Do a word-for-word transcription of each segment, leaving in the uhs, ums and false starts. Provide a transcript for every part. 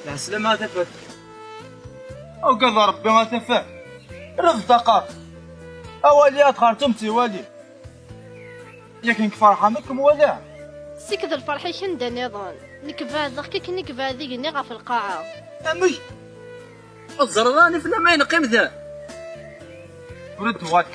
Lɛeslama a Tafat. Agad Ṛebbi a Tafat. Rfed aqerru. Awali ad ɣer tum tiwali. Yak nekk ferḥeɣ mi kem-walaɣ. Ssiked lferḥ-ik anda nniḍen. Nekk beɛdeɣ-k akken i yebɛed igenni ɣef lqaɛa. Amek? Ur teẓriḍ ara anef lamma yeqqim da. Ur d-tuɣal.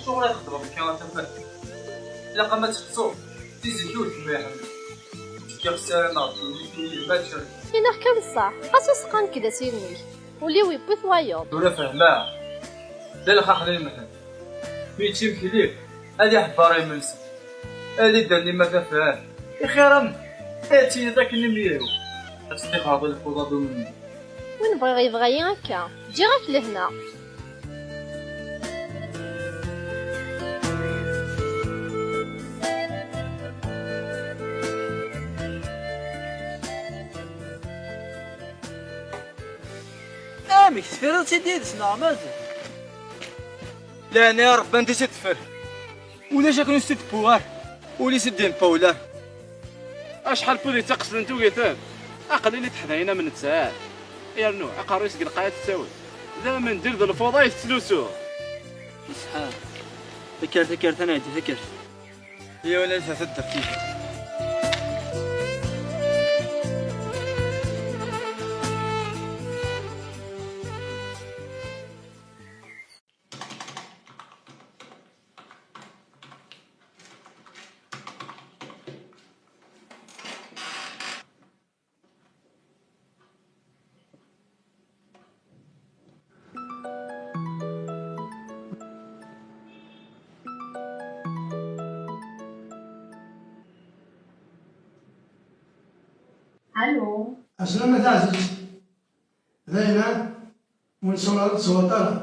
Acuɣer i txeddmeḍ akka a Tafat? Ilaq-am ad teḥṣuḍ, si zik-iw d gma iḥemmel. Fkiɣ ssarama ɣef ddunit-nni d lmačča. Iniɣ kan ṣṣeḥ, xas useqqan nekk d asirem-ik. Ul-iw yewwi-t wayeḍ. Tura fehmeɣ. D lxax d lmehna. Mi yečča imekli, ad iḥebber imensi. Ali-d a nni ma tafat. Ixir-am, ad tiniḍ akken imyaru. Ad testixreḍ i lfuḍa d umemmel. Win bɣiɣ yebɣa-yi akka. Ǧǧiɣ-ak lehna. Amek, tefriḍ-tt-id yid-s neɣ mazal? Leɛnaya Ṛebbi, anda i tt-id-teffer? Ulac akken ur s-id-tewwi ara. Ul-is ur d-yempa ula. Acḥal n wid yettaqesden tugi-ten. Aql-in i teḥdayin am nettat. Yernu aqerru-is deg lqaɛa tettawi. D amendil d lfuḍa i tettlusu. Iṣḥa. Takkart, takkart, ad nɛeddi takkart. Yiwen ad taddart-ik. Allo. Ɛeslama taɛzizt. Dayen, ur nṣewwer ara, ur tṣewwreḍ ara.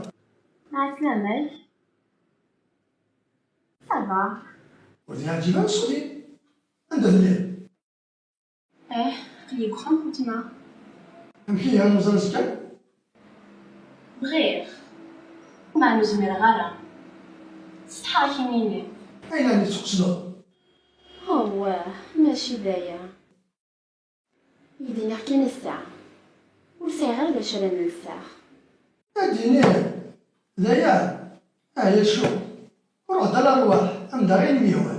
Ɛeslama-k. Ça va. Ur d-yeɛǧib ara ṣṣut-im. Anda telliḍ? Eh, aql-i deg uxxam n weltma. Amek ihi, ad nẓer azekka? Bɣiɣ. Meɛna ur zmireɣ ara. Ṣṣeḥḥa-k imini. Ayen ɛni tettqesdeḍ? Awah, mačči d aya. I d-iniɣ kan ass-a, ur sɛiɣ ara d acu ara nelseɣ. Ad d-iniɣ d aya. Ɛya cwiṭ. Ruḥ-d a la rwaḥ, anda i m-yehwan.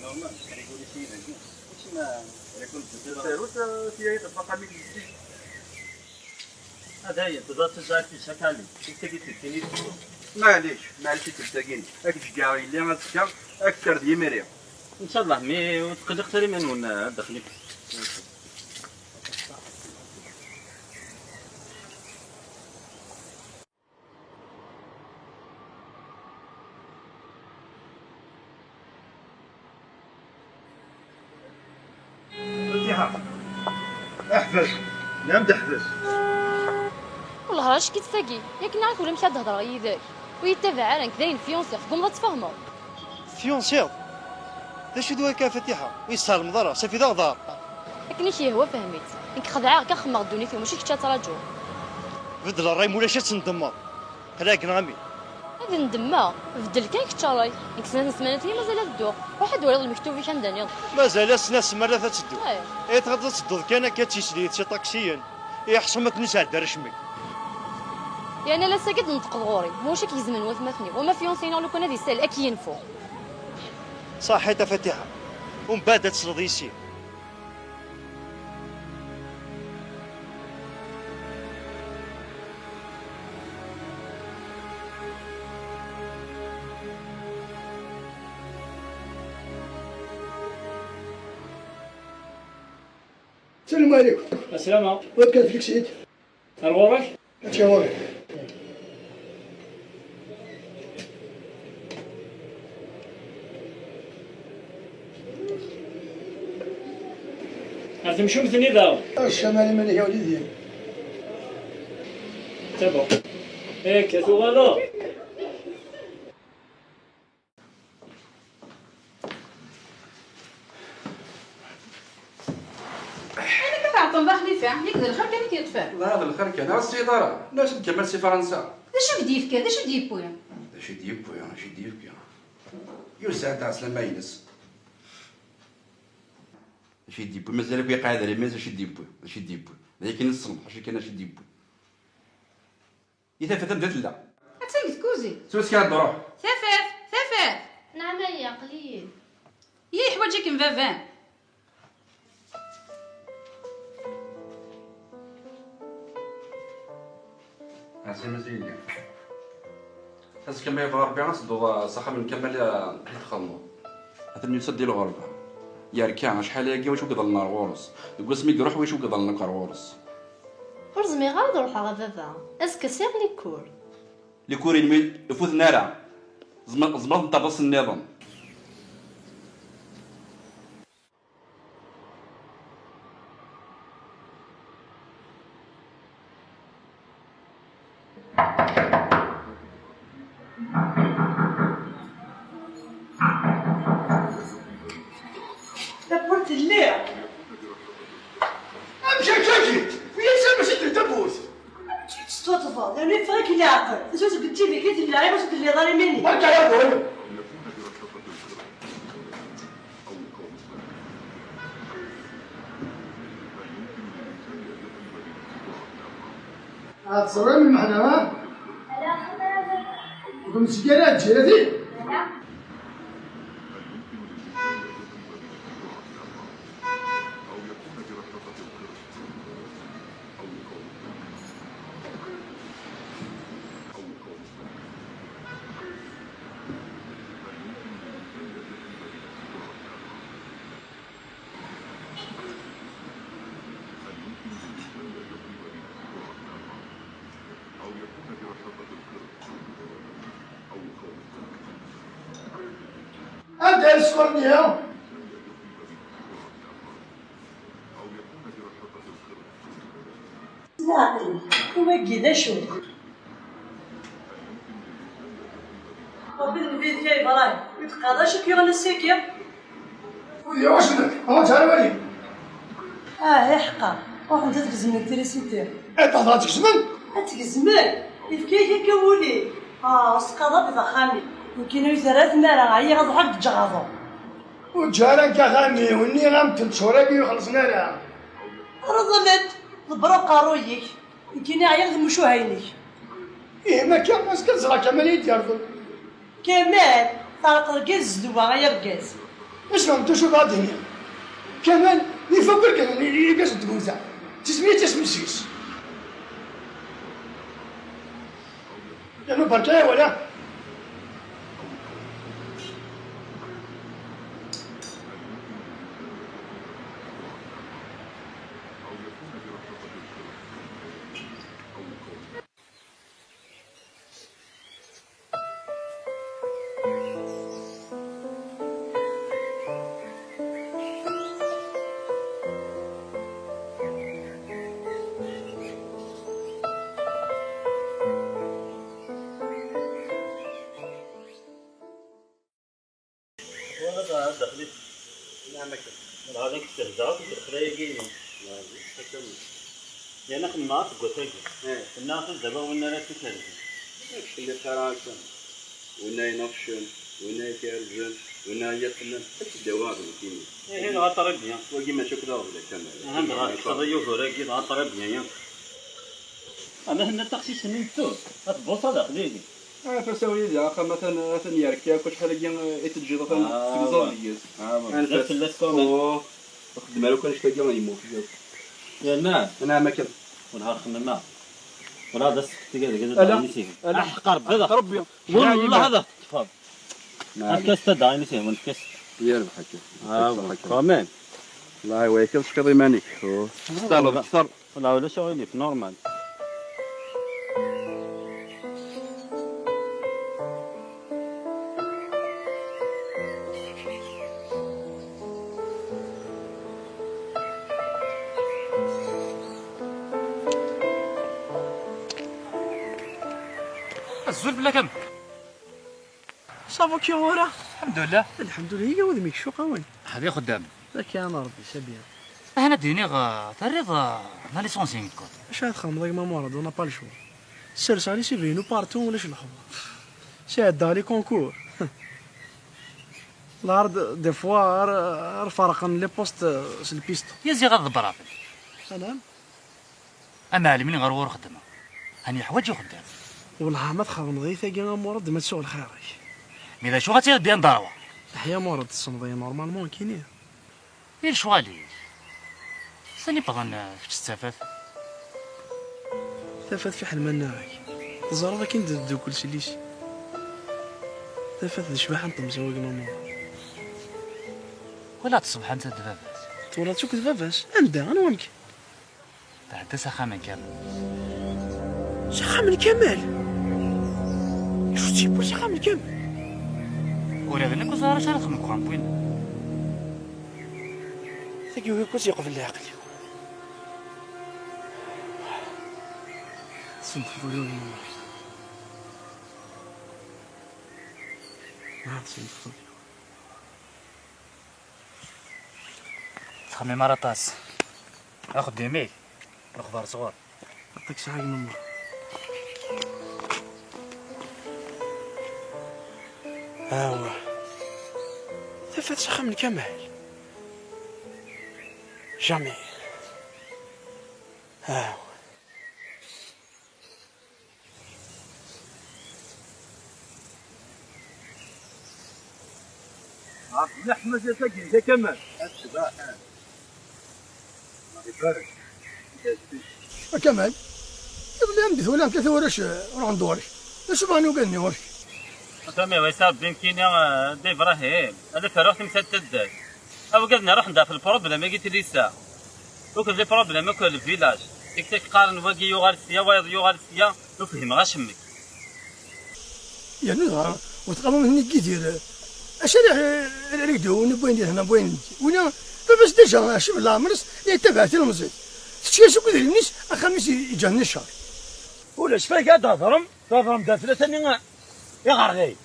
Normal, rigoli s yidagi. Isem, eh, Tarut, eh, tiyayi teṭṭef axxam-ik zeddig. Ad ayen, tebɣa tezɛif tisakali. Tiktagi d tikkinit. Maɛlic, maɛlic i tebtagin. Ad k-d-ceggɛeɣ yelli azekka, ad k-terr d yimri. Ncallah, mi ur tqelliqet ara iman-nwen, eh, ad d-axlif. Fatiḥa, ḥbes. Nnan-d ḥbes. Wellah racek-itt tagi, yak nniɣ-ak ulamek ad d-hedreɣ yid-k. Ur yi-ttabaɛ ara, nekk dayen fiancé, tgummeḍ ad tfehmeḍ. Fiancé? D acu d waka a Fatiḥa? Ur yi-tessɛelmeḍ ara, safi d aɣdar. Akken i k-yehwa fhem-itt. Nekk xedɛeɣ-k, xemmeɣ ddunit-iw, mačči kečč ad traǧuḍ. Beddel ṛṛay, ma ulac ad tendemmeḍ. Aql-i ɛeggneɣ-am-in. Ad ndemmeɣ? Beddel kan kečč ṛṛay. Nekk snat n ssmanat-nni mazal ad dduɣ. Ruḥ ad twaliḍ lmektub-ik anda nniḍen. Mazal-as snat n ssmanat ad teddu. Eh. Eh, tɣileḍ ad tedduḍ kan akka d tislit s iṭaksiyen? Iḥṣu ma ten-isɛedda racmek. Yerna ass-agi ad d-tneṭqeḍ ɣur-i, ma ulac ad k-gezmen watmaten-iw, wama fiancé-inu lukan ad isal, ad k-yenfu. Ṣaḥit a Fatiḥa, umbeɛd ad tesleḍ yis-i. السلام عليكم. السلام. وين كان فيك سعيد؟ Ar ɣur-k? Mačči ɣur-k. Ar temcumt-nni daɣ. Ccama liman ihi ur yidin. Tabɣ. Akka tuɣaleḍ. Amek ad tɛeṭṭleḍ a Xlifa? Yak d lxir kan i k-yeṭṭfen. Ḍaɛa d lxir kan, a Sidi Ḍara. Nnas n Kamal si Fransa. D acu i k-d-yefka? D acu i d-yewwi? D acu i d-yewwi? D acu i d-yewwi? Yusa-d ɛeslama-ines. D acu i d-yewwi? Mazal akk yeqɛed ar iman-is, d acu i d-yewwi? D acu i d-yewwi? D ayen kan i tessneḍ, ḥaca kan d acu i d-yewwi. I tafat anda tella? Attan deg tkuzint. Ttwaskar ad d-ruḥ. Tafat! Tafat! Nɛam a yya, aql-iyi. Yya, yeḥwaǧ-ikem baba-m. Ɛeslama-s a yelli. Azekka ma yebɣa Rebbi ad tedduḍ s axxam n Kamal, eh, i txedmeḍ. Atan yusa-d di lɣerba. Yerka, acḥal ayagi wacu i iḍellen ar ɣur-s. Deg wasmi i iruḥ wacu i iḍellen akk ar ɣur-s. Ur zmireɣ ara ad ruḥeɣ a baba. Azekka sɛiɣ likur. Likur-inem ur ifuten ara. Tzemreḍ ad ten-terreḍ ass-nniḍen. Tawwurt telli. Amek akka-agi? Wi yasam mačči d tawwurt? Amek i tettwaṭṭfeḍ? Yerna yeffeɣ-ik leɛqel. Tezwiz deg T V, kif d lɛib, ur telliḍ ara iman-ik. Akka ya boy! Ad teẓrim lmeḥna, ha? Ur kem-tgi ara lǧirat-ik? Anda ara sfeḍnen ihi? Wagi d acu? Ṛebbi d Nnbi-k a Ibrahim. Ɣer acu k-yuɣen ass-agi? Ur d-yawi acu nekk, ur ttara wali. Ah, iḥeqqa, ruḥemt ad tgezmem trisiti. Eh, tehḍer ad tgezmem? Ad tgezmem? Yefka-yak akka wul-ik. Ah, ur s-qqareḍ akk d axxam-ik. Nekkini ur yi-terri ara tmara, ɛyiɣ ad ruḥeɣ ad ǧǧeɣ aḍu. Ur ǧǧeɣ ara nekk axxam-iw, nniɣ-am-d ttecwur-agi ur xellṣen ara. Rḍel-d, ḍebber uqerruy-ik. Nekkini ɛyiɣ d imucuha-inek. Ihi ma akka, azekka ad ẓreɣ Kamal ad yi-d-yerḍel. Kamal, teɛreq argaz zzedwa, ay argaz. Isem n tucuḍa ad d-iniɣ. Kamal, ifuk irgazen, irgazen n tgumta. Tismi ad tasem seg-s. Yernu berka ya wala. Wala d daxel-is. Nɛam akken. Dɣa d nekk stehzaɣ akk deg lexla-agi-inu. Yerna xemmemeɣ akk deg wass-agi. Eh. Tennaɣ-as ad d-awiɣ win ara tt-ikerzen. Ur ttqelliq ara akka. Winna yenɣecen, winna ikerzen, winna yassnen, ad tt-id-awiɣ d nekkini. Ihi dɣa très bien. Wagi mačči akk d aɣbel a Kamal. Aha, dɣa tekseḍ-iyi ugur-agi, dɣa très bien yakk. Ama tenna taxsist-nni n ttut, ad tbuṣa daxel-agi. Ah, ɣef asawi di axxam atan, atan yerka akk acḥal-agi i teǧǧiḍ atan tegzaḍ deg-s. Ah, wa. Anef-as. Fell-as kan. Oh, ur xeddem ara akk annect-agi, yemmut akk. Yerna? Anɛam akken. Wellah ar xemmemeɣ. Wellah ad as-tefkeḍ tigad-agi ad ala, d-aɣen i tihin. Ala. Aḥeqq Rebbi ad aɣ-, Rebbi. Wellah ad aɣ-teṭṭfeḍ. Maɛlic. Efk-as-t ad aɣen i tihin, efk-as. Yerbeḥ akka. Ah, wa. Quand même. Wellah, wa akka tecfiḍ iman-ik. Oh. Tettaleḍ akter. Wala ulac aɣilif, normal. Azul fell-ak a mmi. Ça va kra? Lḥemdullah. Lḥemdullah, iga wudem-ik ccuq a win. Ḥabi ixeddam. Akka a Rebbi, c'est bien. Ahan ad d-iniɣ, eh, terriḍ, eh, la licence-ik. Acu ara txedmeḍ a gma Murad, on n'a pas le choix. Sers les C V-inu partout, ulac lexbar. Sɛeddaɣ les concours. Lɛerd, des fois, ar, ar ferqen les postes, eh, s lpiste. Yaziɣ ad ḍebbreɣ fell-ak. Anam? Amɛellem-nni ɣer ɣur xeddmeɣ. Ɛni yeḥwaǧ uxeddam? Wellah ma txedmeḍ-iyi tagi a Murad, ma tsuɣ lxir-ik. Mi d acu ad tiliḍ bien d rwa? Aḥya Murad, tessneḍ-iyi normalement nekkini. I lecɣal-ik? Sani wwḍen, eh, kečč d Tafat? Tafat fiḥel ma nniɣ-ak. Teẓriḍ akken d ddukel s lycée. Tafat d ccbaḥa n temẓi wagi a Murad. Walaɣ-tt ṣṣbeḥ anta d baba-s. Twalaḍ-tt akk d baba-s? Anda? Anwa amek? Tɛedda s axxam n Kamal. S axxam n Kamal? Acu tt-yewwi s axxam n Kamal? Ula d nekk ur ẓriɣ acu ara xedmeɣ deg uxxam n winna. Tagi ur yeqbel leɛqel-iw. Tesnefḍeḍ ula d yiwen. Ah, tesnefḍeḍ. Ttxemmim ara aṭas. Axeddim-ik, lexbar sɣur. Aṭak sɛa gma Murad. Awa. Tafat s axxam n Kamal. Jamais. Awa. Ɛebd Leḥmed, a tagi, a Kamal. A ccbaḥa. Allah ibarek. A Kamal, iḍelli am d-twalam tlata warrac, eh, ruḥen-d ɣur-k. D acu bɣan ugaden-nni ɣur-k? Ata mi wa yesɛa Rebbi nekkini, eh, Dda Ibrahim, ad ferruɣ timsal n taddart. Awgad-nni ruḥen-d ɣef lproblem-agi tlisa. Akked lproblem akk n lvilaj. Tiktak qqaren wagi yuɣal sya, wayeḍ yuɣal sya, ur fhimeɣ acemmek. Yernu dɣa, ur tqabum-ten-id Yidir, acu ara, ara, ara k-d-awin n wayen di hna, n wayen di. Wina, baba-s déjà, acib n leɛmer-is, yettabaɛ tilemẓit. Tečča-yas akk idrimen-is, axxam-is yeǧǧa-ten i ccer. Ulac, fak ad d-thedrem, thedrem-d ɣef tlata-nni iɣerdayen.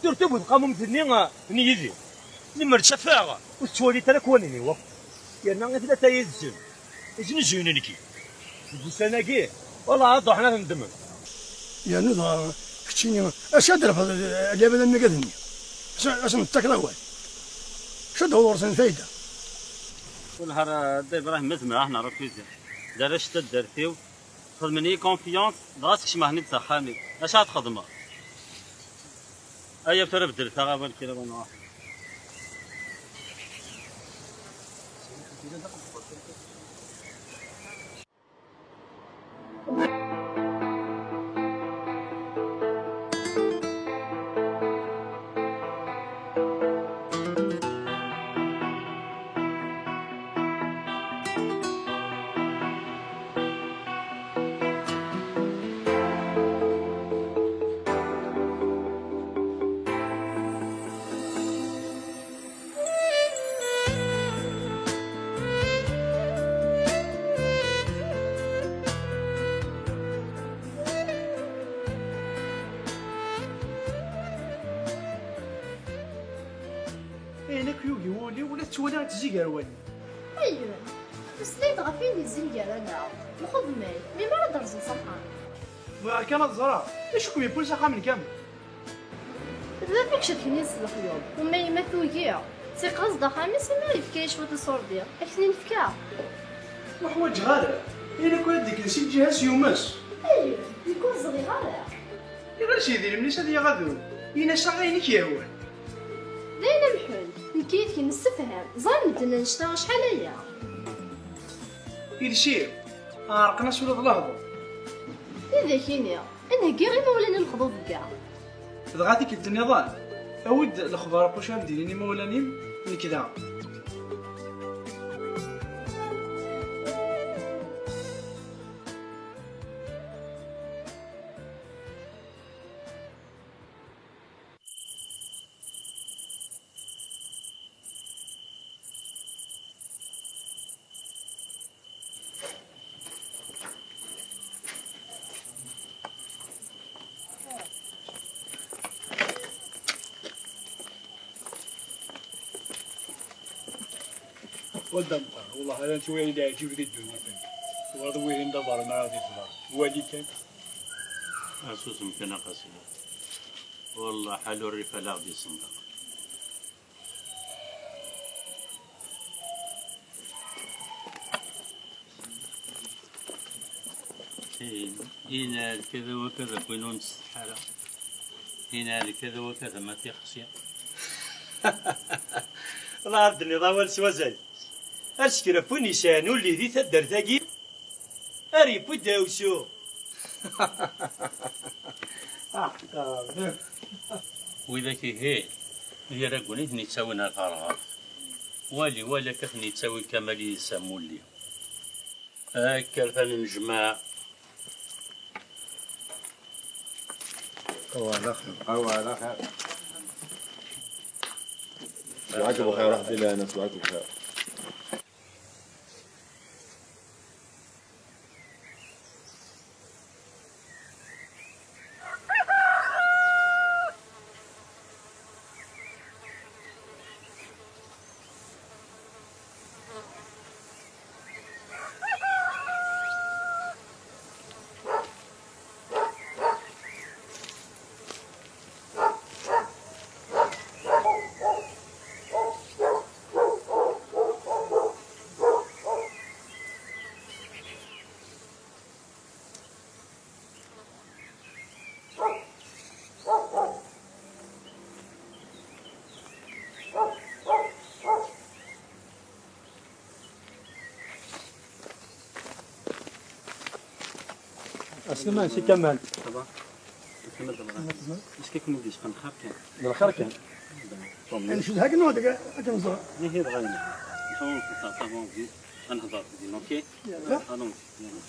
Turtub n tqamumt-nni, ah, n Yidir. Lemmer tt-afeɣ, ur tettwaliḍ ara akk wallen-iw akk. Yerna i tlata yid-sen, iznuzuyen nekki. Deg ussan-agi, wala ad ruḥen ad ndemmen. Yernu dɣa keččini, acu ad d-refdeḍ, eh, lɛibad am wigad-nni? Acu, acu nettakeḍ awal? Acu ad d-taweḍ ɣur-sen lfayda? Wellah, a Dda Ibrahim, ma zemreɣ ad neɛreḍ tuzi. D arrac n taddart-iw, xedmen-iyi confiance, dɣa skecmeɣ-ten-id s axxam-iw. Acu ad xedmeɣ? Aya tura beddlet-aɣ awal kra wa nruḥ. Ayen akk yugi wul-iw, ula tettwaliɣ-itt ziger wallen. Ayyen, meslay-d ɣef wayen yezzin gar-aneɣ. Lxedma-k, melmi ara d-rẓen s axxam? Bɣiɣ kan ad ẓreɣ, d acu kem-yewwin s axxam n Kamel? D baba-k cetken-in s lexyuḍ, uma yemma tugi, tiqeẓ-d axxam-is imi yefka-yi cwiṭ iṣurdi, ad k-ten-in-fkeɣ. Ur ḥwaǧeɣ ara, ayen akk ara d-ikkes si lǧiha-s yumes. Ayyen, nekk ur ẓriɣ ara. Iɣil s yidrimen-is ad yaɣ adum, in-as aɣ ayen i k-yehwan. D ayen amḥun, nekk yid-k nessefham, ẓran medden annect-a acḥal aya. Iles-iw, ɛerqen-as ula d lehdur. Ad ak-iniɣ, ad nheggi imawlan i lexḍuḍegga. Dɣa tikkelt nniḍen, awi-d lexbar ɣef wacu ara m-d-inin imawlan-im, nekk daɣen. Wadda meqqar, wellah ala nettwali leɛǧib di ddunit-nni. Twalaḍ wihin d abermi ara d-iḍer. Wali kan. Asusem kan a Qasi. Wellah ḥal urrif ala ɣ-d-isendeq. Tin, inal kada wa kada, win ur nsetḥa ara. Inal kada wa kada, ma tixsi. Wellah ar d-tenniḍ awal s wazal. Ar s kra n win yesɛan ulli di taddart-agi, ar yewwi dawsu. Widak ihi, d iraggen i ten-yettawin ar terɣert. Wali, wali akka ten-yettawi Kamal yid-s am ulli. Akka rfan n jmaɛ. Awal axir. Awal axir. Yɛaǧeb xir, ṛaḥ di lehna, yɛaǧeb xir. Aslama, si Kamal. Ça va? Kamal, ça va? Est-ce que kem-id-yesqen lxir kan? D lxir kan. Bon. Ncedha-k neɣ deg akken ẓer. Ihi dɣa yemma. Nḥawl nteṭṭerṭer, ad nehḍer din, ok? Yalla. Allons, yalla.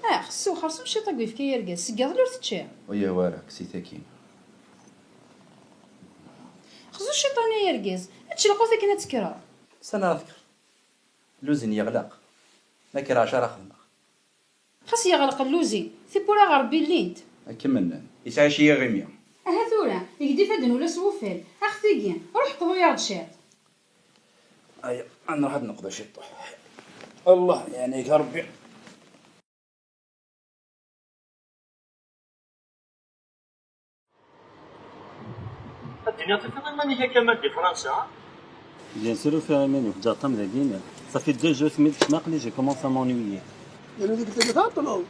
Ah, xeṣṣi xerṣum ciṭ i yefka yergaz, seg iḍelli ur tečči. Ur yehwa ara, kkes-it akkin. Xzu ciṭan ay argaz, ečč lqut akken ad tekkreḍ. Sani ara tekker? Luzin yeɣleq. Ma kra ɛac ara xedmeɣ. Xas yeɣleq lluzi, tiwwura ɣer Rebbi llint. Akken mennen. Yesɛa ci yiɣimi. Aha tura, eg-d ifadden ula s wuffal. Ax tigi, ruḥ qḍu-yaɣ-d ciṭ. Aya, ad nruḥ ad neqḍu ciṭuḥ. Allah yeɛni-k a Rebbi. Ad d-tiniḍ tufiḍ iman-ik akka ma di Fransa? Bien sûr, ufiɣ iman-iw, ǧaṭam dagi. Ça fait deux jours mi d-kecmeɣ, aql-i j'ai commencé à m'ennuyer. Yerna deg tagi tɛeṭṭleḍ.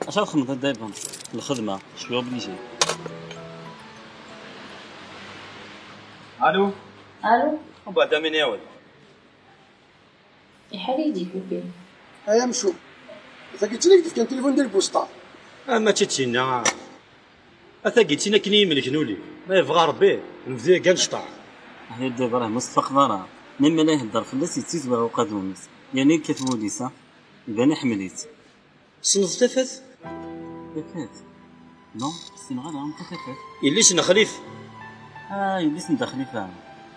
Acu ara txedmeḍ a Dayban? Lxedma, je suis obligé. Allô? Allô? Bon, damini awal. Iḥar-iyi-d yikupi. Ay amcum, tagi d tin i k-d-fkan tilifun di lbusṭa. Ah, mačči d tinna. A tagi d tin akken i yi-melken ul-iw. Ma yebɣa Rebbi, nebdu yagi annect-a. Aḥya Dda Ibrahim, ur s-tfaqeḍ ara. Mi mala ihedder fell-as, yettizwiɣ uqadum-is. Yerna yekkat wul-is, ah. Iban iḥemmel-itt. Tessneḍ Tafat? Tafat? Non, ur ssineɣ ara, anta Tafat? Yelli-s n Xlif. Ah, yelli-s n Dda Xlifa.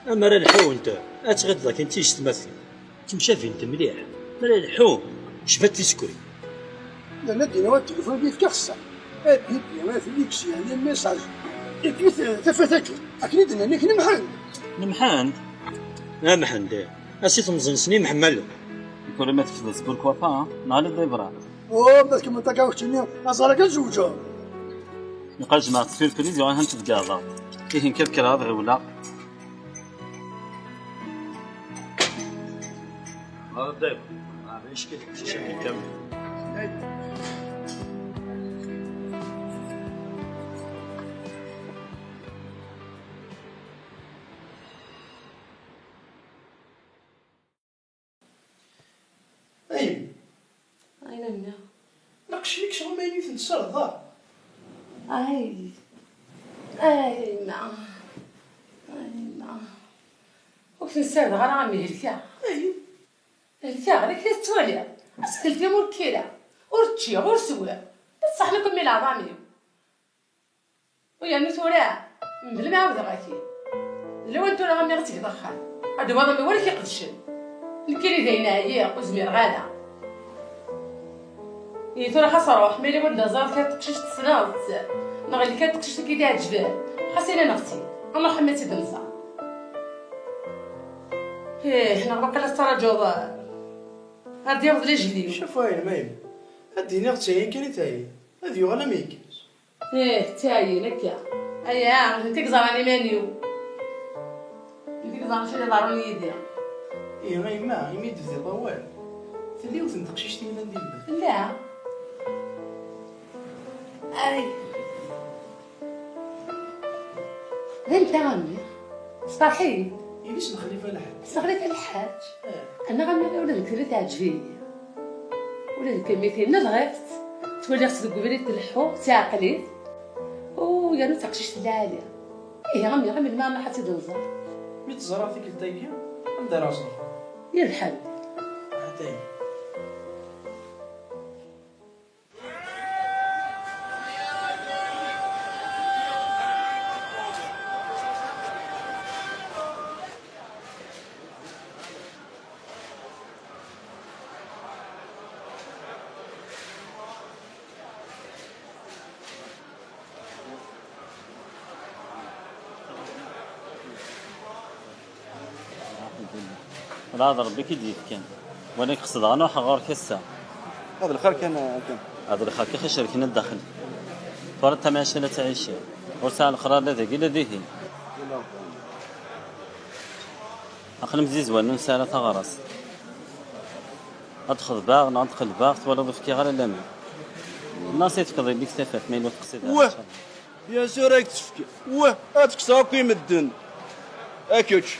Amar ad lḥunt, ad tɣileḍ akken d tiyessetmatin. Ttemcabint mliḥ. Mi ara lḥu, cbant tisekkrin. Yerna ad d-iniɣ ad tilifun mi yefka xeṣṣa. A Bibi, a Felix, yeɛni message. Et puis, t-, Tafat akken. Akken i d-nnan, akken Mḥend. Mḥend? A Mḥend, eh. A si temẓi-nsen i Mḥemmalen. Nekk ur ma tekfed, pourquoi pas, hein? Neɣ ala Dda Ibrahim. Oh, ma tkemmleḍ akka akk-nni, aẓar akka zewǧeɣ. Nqa jemɛeɣ surprise, yuɣ ahan tfeggaḍ. Ihi nekk ad kkreɣ ad ɣiwleɣ. Ɣer Dda Ibrahim. Ah, d acu-k, d acu-k kamel. Ay, ay, nanna. Naqec-ik sɣur ma i ten-tessardeḍ. Ay, ay, ma. Ay, ma. Ur ten-ssardeɣ ara, a mmi, helkeɣ. Ay. Helkeɣ, d akken i tettwaliḍ. Ass d lfim ur kkireɣ. Ur ččiɣ, ur swiɣ. D ṣṣeḥ nekkemmi leɛḍam-iw. U yernu tura, mebla ma ɛawdeɣ-ak-id. D lawan tura a mmi ad tgeḍ axxam. Ad d-waḍ a mmi wara k-iqedcen. Nekkini dayen ɛyiɣ, ur zmireɣ ara. Ihi tura xas ruḥ, ma yella ur d-neẓra kra teqcict tessneḍ-tt, neɣ yella kra teqcict i k-id-iɛeǧben, xas ini neɣ-tt-id. Ad nruḥ a mmi ad tt-id-nẓer. Ih, neɣ waqila tettraǧuḍ, eh, ar d-yaweḍ lejl-iw. Caf wayen, ma yemma. Ad d-iniɣ d tayin kan i tayin. Ad yuɣal am yekkes. Ih, d tayin akka. Aya, d nekk i yeẓran iman-iw. D nekk i yeẓran acu i d-iḍerrun yid-i. Ih, a yemma, imi d-tebdiḍ awal, tella yiwet n teqcict i yellan di lbal. Tella. Ay. D anta a mmi? Sferḥ-iyi. Yelli-s n Xlifa Lḥaǧ. S Xlifa Lḥaǧ? Eh. Annaɣ a mmi ula d nekk tella teɛǧeb-iyi. Ula d kemmi tinna bɣiɣ-tt. Ttwaliɣ-tt deg ubrid tleḥḥu, d taɛeqlit. U yernu d taqcict lɛali. Ihi a mmi, ɣer melmi ara nruḥ ad tt-id-nẓer? Mi tt-ẓriɣ tikkelt-agi, anda ara ẓreɣ? Ya lḥal. Atay. Wala d Rebbi i k-id-yefkan. Wala qesdeɣ ad ruḥeɣ ɣur-k ass-a. Hada lxir kan, kan. Hada lxir kan, xicr kan ad daxel. Tura tamɛict la ttɛici. Ur sɛiɣ lexrar la dagi la dihin. Aql-i mzizwan ur nesɛi ara taɣrast. Ad xedbeɣ neɣ ad qelbeɣ, twalaḍ ur fkiɣ ara laman. Nnas i tefkeḍ yelli-k tafat, ma yella ur teqsid ara. Wah! Bien sûr ad k-tt-tefk. Wah! Ad tekkseɣ akk i medden. A kečč.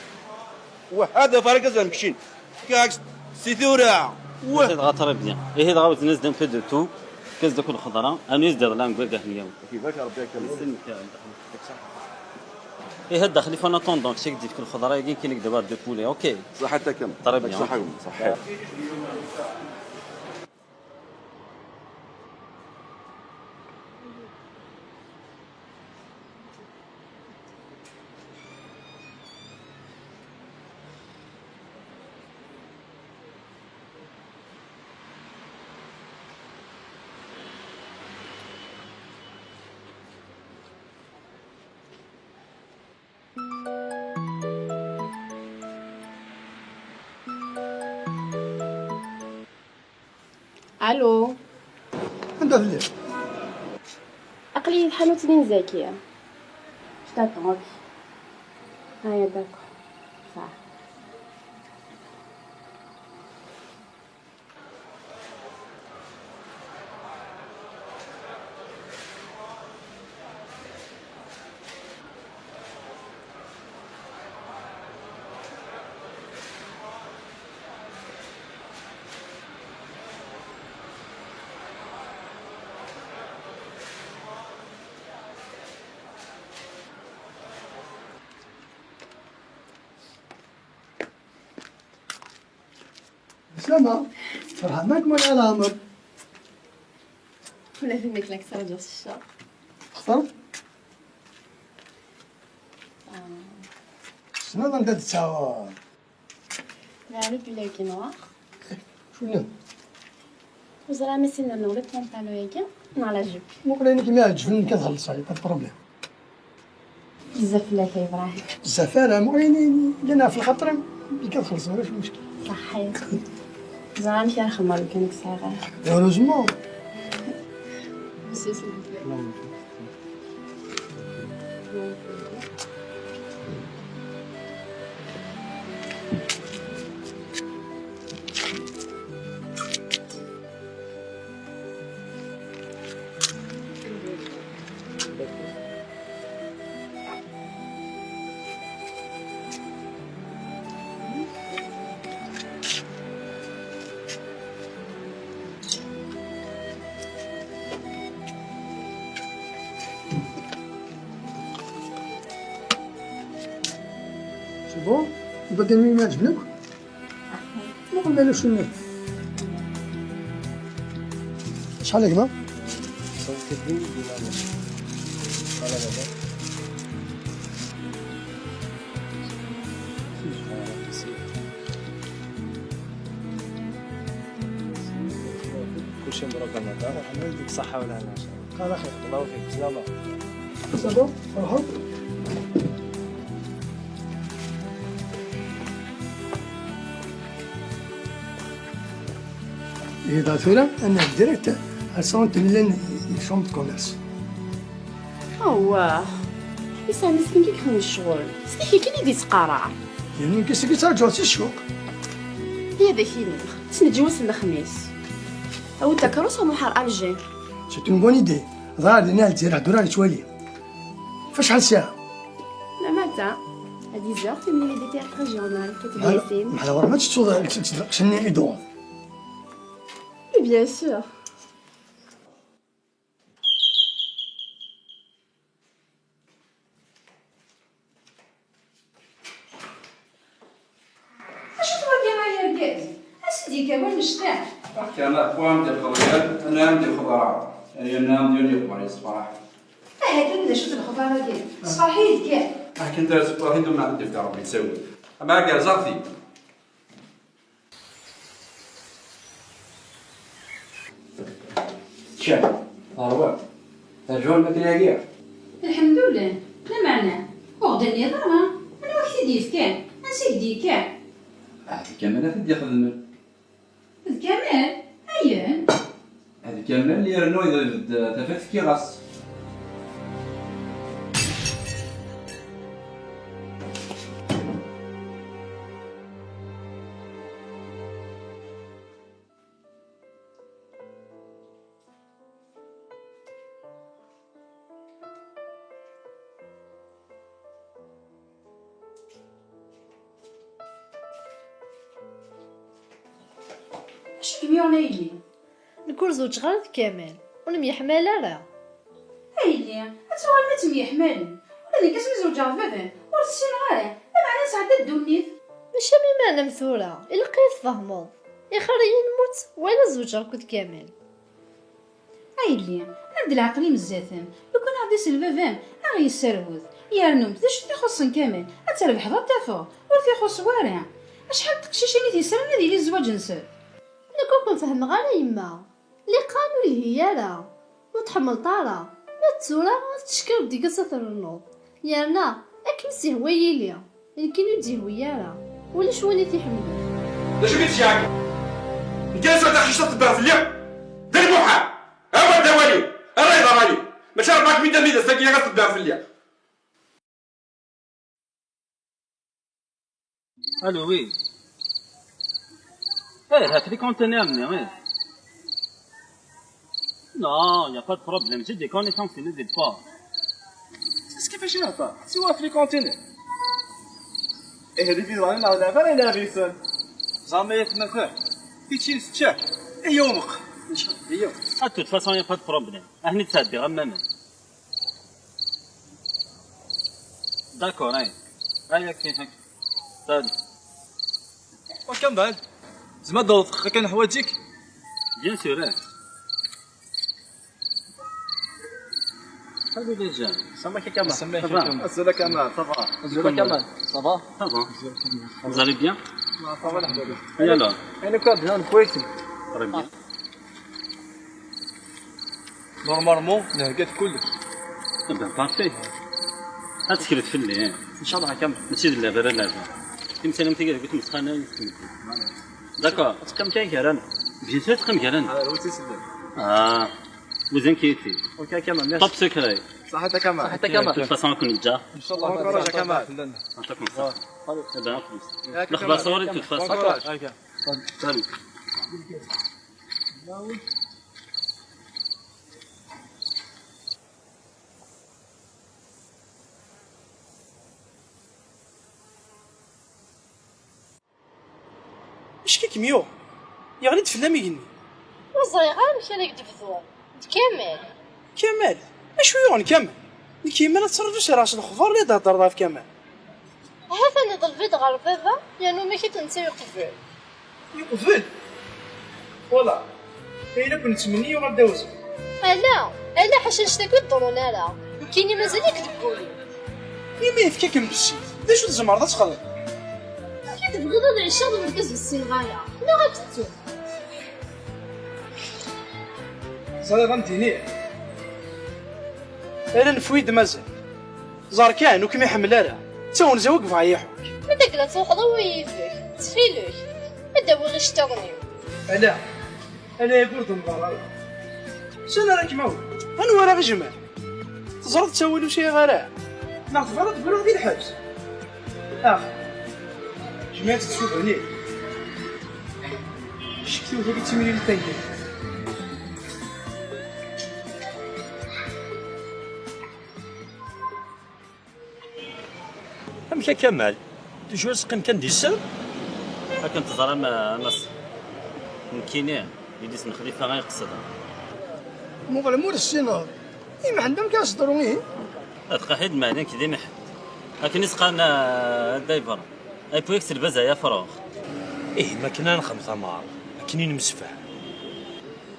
Wah! Ad afeɣ argaz amekcin. Fkiɣ-ak-tt si tura. Wah! Ihi dɣa très bien. Ihi dɣa wten-as-d un peu de tout. Fkiɣ-as-d akk lxeḍra. Anu as-d-iḍla deg wagah n yaw. Ak ibarek Rebbi, ak ibarek. Ihi a Dda Xlifa, en attendant, kečč i k-d-yefk lxeḍra-agi, nekk i k-d-awiɣ deux poulets, ok? Ṣaḥḥa-kem. Très bien. Ṣaḥḥa-kem, ṣaḥḥa. Allô. Anda telliḍ? Aql-iyi di tḥanut-nni n Zakiya. Je t'attends, ok. Aya, d'accord. Sawa. Slamma, ferḥeɣ-ak mani a Ɛmer. Ula d nekk la k-ttṛaǧuɣ s cceṛ. Textaṛ? Ah. Tessneḍ anda d-ttaɣ? Neɣ le pull avec noir. Cwinna. Ur ẓriɣ ma ssineɣ le pantalon-agi neɣ la jupe. Muqel ayen i kem-iɛeǧben nekk ad xellṣeɣ, pas de problème. Bezzaf fell-ak a Ibrahim. Bezzaf ara, am wayen yellan ɣef lxaṭer-im, nekk ad xellṣeɣ, ulac lmuckil. Ṣaḥḥit. Ẓer amek ara xedmeɣ lukan ur k-sɛiɣ ara. Heureusement. Monsieur, s'il vous plaît. C'est bon? Tbedden mi ma ɛeǧben akk? Muqel ma yella cunni. Acḥal a gma? Kulci mebṛuk a Nadar. Ṣṣeḥḥa u lehna. Ala xir. Allahu fik, bslama. C'est bon? Ferḥeḍ? Ihi dɣa tura ad nɛeddi direct ar sɣant n llan chambre de commerce. Awah, isɛa meskin kan ixdem ccɣel, s tiki kan i d-ittqarrar. Yernu nekk ass-agi ttṛaǧuɣ si ccuq. Iyya ad ak-iniɣ, ttneǧǧi wass n lexmis. Awi-d takeṛṛust ad nruḥ ar Alger. C'est une bonne idée. Dɣa ar dinna ar Lezzayer ḥedd ur aɣ-yettwali. Ɣef acḥal ssaɛa? Le matin, à dix heures, timlilit di théâtre régional, Kateb Yasin. Meḥla ɣur-m ad tettuḍ lqecc-nni i d-tuɣeḍ. Oui, bien sûr. Acu-t wagi ay argaz? As-d-yekka wannect-a. Akken akk am-d-iqḍyan, anɛam di lxeḍra, ay anɛam di lxeḍra yessefraḥ. Aha kan d acu-t lexbar-agi? Sefreḥ-iyi-d kan. Akken tara sefreḥ-iyi-d, ma ɛeddi-d Rebbi ttawil. Ama argaz, aɣ-t-id. Teččam, terwam, terjam lmakla-agi? Lḥemdullah, lameɛna, ur ɣ-d-tenniḍ ara, anwa i k-t-id-yefkan, ansi i k-d-yekka? Ah, d Kamal i t-id-ixedmen. D Kamal? Ayen? D Kamal yernu ibedd tafat fkiɣ-as. Acu i kem-yuɣen a yelli? Nekk ur zewǧeɣ ara d Kamal, ur nemyeḥmal ara. A yelli, ad tuɣalem ad temyeḥmalem. Ula d nekk asmi zewǧeɣ d baba-m, ur t-ssineɣ ara, lameɛna nesɛedda ddunit. Mačči am iman-am tura, ilaq ad tfehmeḍ. Ixir-iyi lmut wala zewǧeɣ akked Kamal. A yelli, err-d leɛqel-im zdat-m, lukan aɣ-d-isel baba-m, a ɣ-yesserwet. Yernu, d acu i t-ixuṣṣen Kamal? Ad trebḥeḍ ad t-tafeḍ, ur t-ixuṣṣ wara. Acḥal n teqcicin i t-yesran ad yili zzwaǧ-nsen? Nekk ur ken-fehmeɣ ara yemma. Liqan ur yelhi ara, ur tḥemmleḍ ara. Ma d tura ad teckeḍ deg-s ad ternuḍ. Yerna, akken s-yehwa yili. Nekkini ur d-yehwi ara. Ulac win i t-iḥemmlen. D acu i k-d-ceɛken? Nekk ad sɛiɣ taqcict ad tedder fell-i? Wid d amidas-agi ara tebɛen fell-i. Allô, oui. Eh, ha-t-i conteneur-nni, eh. Non, y a pas de problème, j'ai des connaissances, il n'hésite pas. C'est ce qui fait cher, ça. C'est où, ha-t-i conteneur? Eh, les vidéos, on a la valeur, la raison. Jamais être ma femme. Qui tient ce chat? Et yomk. Et yomk. Ah, de toute façon, y a pas de problème. Ah, ni ça, des ramènes. D'accord, hein. Ah, y a qui, hein. Salut. وكمال، زعما دور دقيقة كان حوايجك؟ Bien sûr, hein. Salut les gens. Ça va, كمال؟ Ça va. Ça va, كمال. Ça va. Ça va, كمال. Ça va. Ça va. Vous allez bien? Ça va, الحمد لله. Et alors? أنا كويس، أنا كويس. Très bien. Normalement, نهقت كلش. Eh ben, parfait. هاد تكرت في الليل. إن شاء الله كمل. ماشي لا بلا لا. يمكن أنت قاعد قلت مسخانة يمكن. D'accord. تكم كاين كران. Bien sûr تكم كران. آه، هو تيسلم. آه. Vous inquiétez. OK كمال، merci. Top secret. صحتك كمال. صحتك كمال. De toute façon كون جا. إن شاء الله. Bon courage كمال. يعطيكم الصحة. Voilà. Eh ben, en plus. ياك الأخبار كمال. صوري de toute façon. Bon courage. OK. Salut. Acu i kem-yuɣ? Yeɣli-d fell-am igenni. Ur ẓriɣ ara amek ara k-d-bduɣ. D Kamal. Kamal? Acu yuɣen Kamal? Nekk yemma la ttṛaǧu s lexbar la d-theddreḍ ɣef Kamal. Ahat ad neḍleb-id ɣer baba, yernu ma kečč netta yeqbel. Yeqbel? Wala. Ayen akk nettmenni yuɣal d awezɣi. Ala, ala ḥaca annect-agi ur ḍerrun ara. Nekkini mazal-ik deg wul-iw. Imi yefka-kem bessif, d acu tzemreḍ ad txedmeḍ? Amek i tebɣiḍ ad ɛiceɣ d urgaz ur ssineɣ ara? Neɣ ad tettu? Ẓriɣ ad m-d-iniɣ. Ala nefwi-d mazal. Ẓer kan, ur kem-iḥemmel ara. D tawenza-w i yebɣa yiḥuk. Ma d akka la truḥeḍ, awi yid-k. Ttxil-k. Ad d-awiɣ iceṭṭiḍen-iw. Ala. Ala, yagi ur d-nḍerr ara. Sani ara kem-awiɣ? Anwa ara ɣ-ijemɛen? Teẓriḍ ttawil ur sɛiɣ ara. Neɣ tebɣiḍ ad d-gluɣ di lḥebs? Ah. Jmiɛet tsudanin. Ccektiwt tagi d timlilit taneggamt. Amek a Kamal? Toujours teqqim kan di sser? Akken teẓram a Mass, nekkini, yelli-s n Xlifa ay qesdeɣ. Muqel ma ur tessineḍ, i Mḥend amek ara s-teḍru ihi? Ad qeḥid meɛna nekk d Imḥend. Akken i s-qqaren a Dayber, ay puyek s lbaz ay afrux. Ihi ma akken ad nexdem tamar, akken i nemsefham.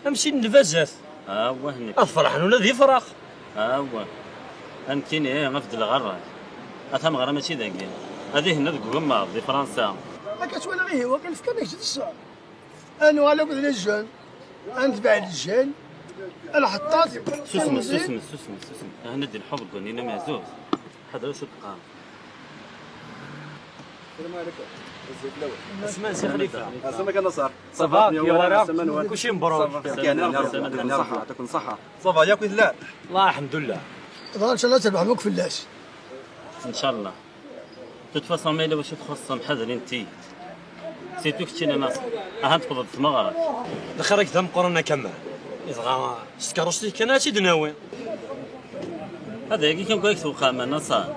Am sin n lbazat. Awah nekk. Ad ferḥen ula d ifrax. Awah. A nekkini ɣef d lɣerra. A tameɣra mačči dagi. Ad ihenna deg ugemmaḍ di Fransa. Akka ttwaliɣ ihi wakken fkan-ak-d ṣṣeḥ. Ad nuɣal akk d les jeunes. Ad netbeɛ les jeunes. Lḥeṭṭat. Susem, susem, susem, susem. Ahna d-ilḥu deg wanin amehzuz. Ḥader acu teqqar. السلام عليكم. الزيت الاول. اسمع سي خليفه. السلام عليكم نصر. صافا؟ كلشي مبروك. صافا. يعطيكم الصحه، يعطيكم الصحه. صافا ياك ولا؟ والله الحمد لله. والله ان شاء الله تربح مك فلاس. ان شاء الله. De toute façon ما الا واش تخص محضرين تي. Surtout keččini a Naṣer. Aha tewweḍ-d tmeɣra-k. Lxir-ik d ameqqran a Kamal. Dɣa s tkeṛṛust-ik kan ad tt-id-nawi. Ad yagi kan kra k-tewqam a Naṣer.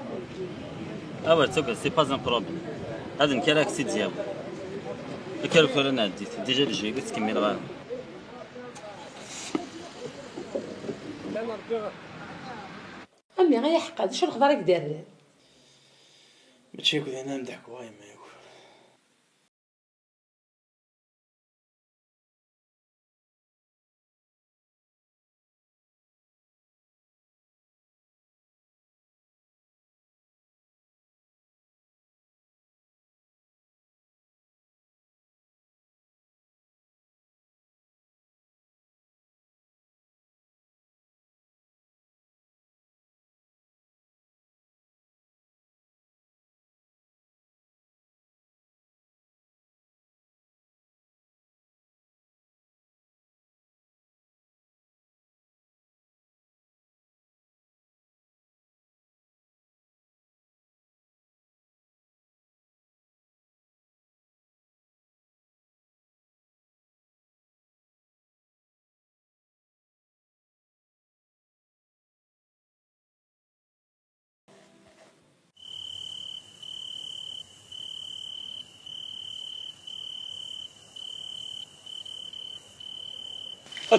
Awer tugad, c'est pas un problème. Ad nekk ara k-tt-id-yawi. Akka ur tura nɛeddi-t. Déjà d jeu-agi ur ttkemmileɣ ara. A mmi, ay aḥeqqa, d acu lexbar i k-d-rran? Mačči akk d ayen ara m-d-ḥkuɣ a yemma yakk.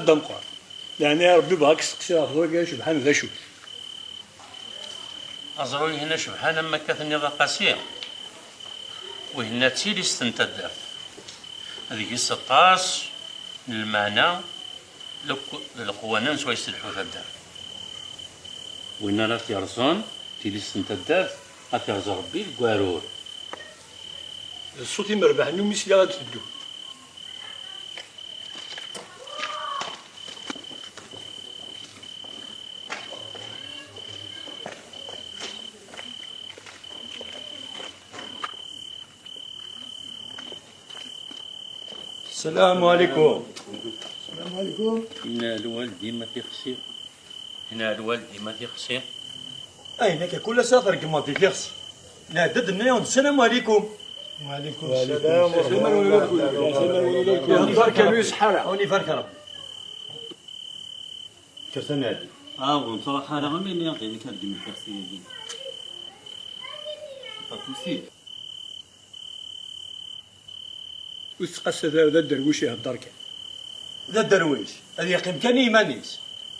D ameqqran. Leɛnaya Rebbi, bɣa ad k-steqsiɣ ɣef wagi acebḥan d acu-t? Aẓru-ihin acebḥan am akka tenniḍ a Qasi, wihin d tilist n taddart. Deg-s aṭas n lmeɛna d lek-, d leqwanen s wayes telḥu taddart. Win ara t-yerẓen, tilist n taddart, ad t-yerẓ Rebbi deg uɛrur. D ṣṣut imerbaḥen umi sliɣ ad d-teddu. السلام عليكم. السلام عليكم. Inna lwal dima tixsi. Inna lwal dima tixsi. Ayen akka kul ass ad tregmeḍ di tixsi. Nɛedda-d nna-yawen السلام عليكم. وعليكم السلام ورحمة الله وبركاته. Hḍer kan ur iṣeḥḥa ara. Ur ibarek Rebbi. Kkret ad nɛeddi. Ah, ur nettruḥ ara, am ayen i aɣ-d-yenna kan deg tixsi-agi. Pas possible. Ur tettqas ara, d aderwic ihedder kan. D aderwic, ad yeqqim kan i yiman-is.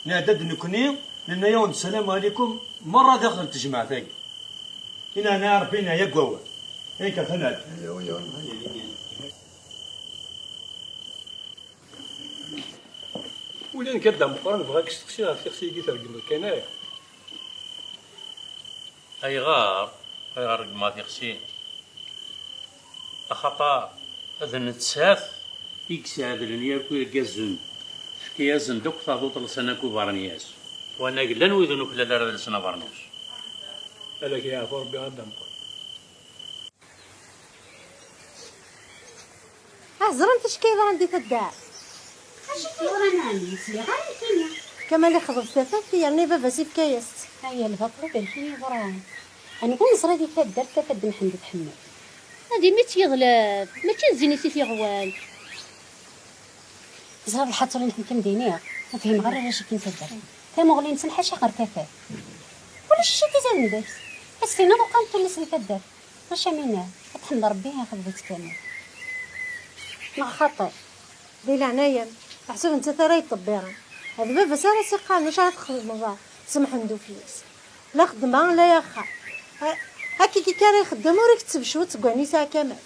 Nɛedda-d nekkni, nenna-yawen السلام عليكم, merra daxel n tejmaɛt-agi. Inna Rebbi, neɛya deg wawal. Ayen kan ad nɛeddi. Ula nekk a Dda Meqqran bɣiɣ ad k-steqsiɣ ɣef tixsi-agi tregmeḍ kan aya. Ayɣer? Ayɣer regmeɣ tixsi? Axaṭer d nettat i yesɛedlen yakk irgazen, tefka-yasen-d akk taḍuṭ lsan akk ubernyas, wanag llan wid ur nuklal ara ad lsen abernus. Ad ak-yeɛfu Rebbi a Dda Meqqran. Ah, ẓran acu akka yeḍran di taddart? Acu akka yeḍran ɛni? Sliɣ ara nekkini. Kamal ixḍeb tafat yerna i baba-s ifka-yas-tt. Aya lbaṭel aberkan yeḍran. Anwa neẓra di taddart tafat d Mḥend Tḥemmu? Ad imi tt-yeḍleb, mačči d zzin i t-iɣwan. Ẓriɣ lḥaṭer n temkam d-iniɣ, ur fhimeɣ ara arrac akken taddart. Tamuɣli-nsen ḥaca ɣer tafat. Ulac acu i t-izaden deg-s. Ad s-tiniḍ uqan tullas di taddart. Maca mina, ad tḥemd Rebbi ixḍeb-itt kamel. Neɣ xaṭi. Di leɛnaya-m, meḥsub nettat ara yeṭṭebbiren. D baba-s ara s-iqqaren acu ara txedmeḍ, semḥen-d ufyas. La xeddmeɣ, la yaxxam. Ha-, hakiki ara ixeddem, ur iketteb cwiṭ seg wayen yesɛa Kamal.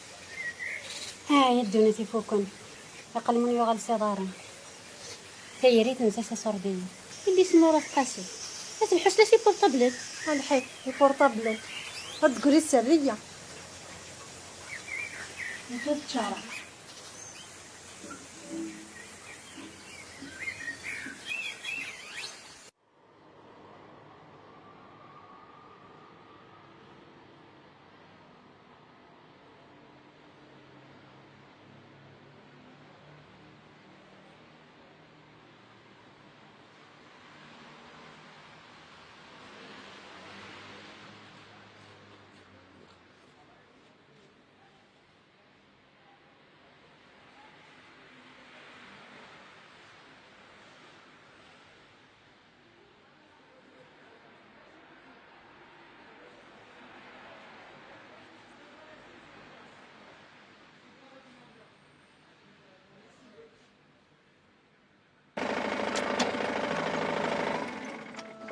Ah, ya ddunit ifuken. Aqelmun yuɣal s iḍarren. Tayri tenza s aṣurdi-nni. Yelli-s n Murat Qasi. At Lḥusna si portablen. A lḥif, iportablen. Ad d-tegri sserriya. Nettat tčara.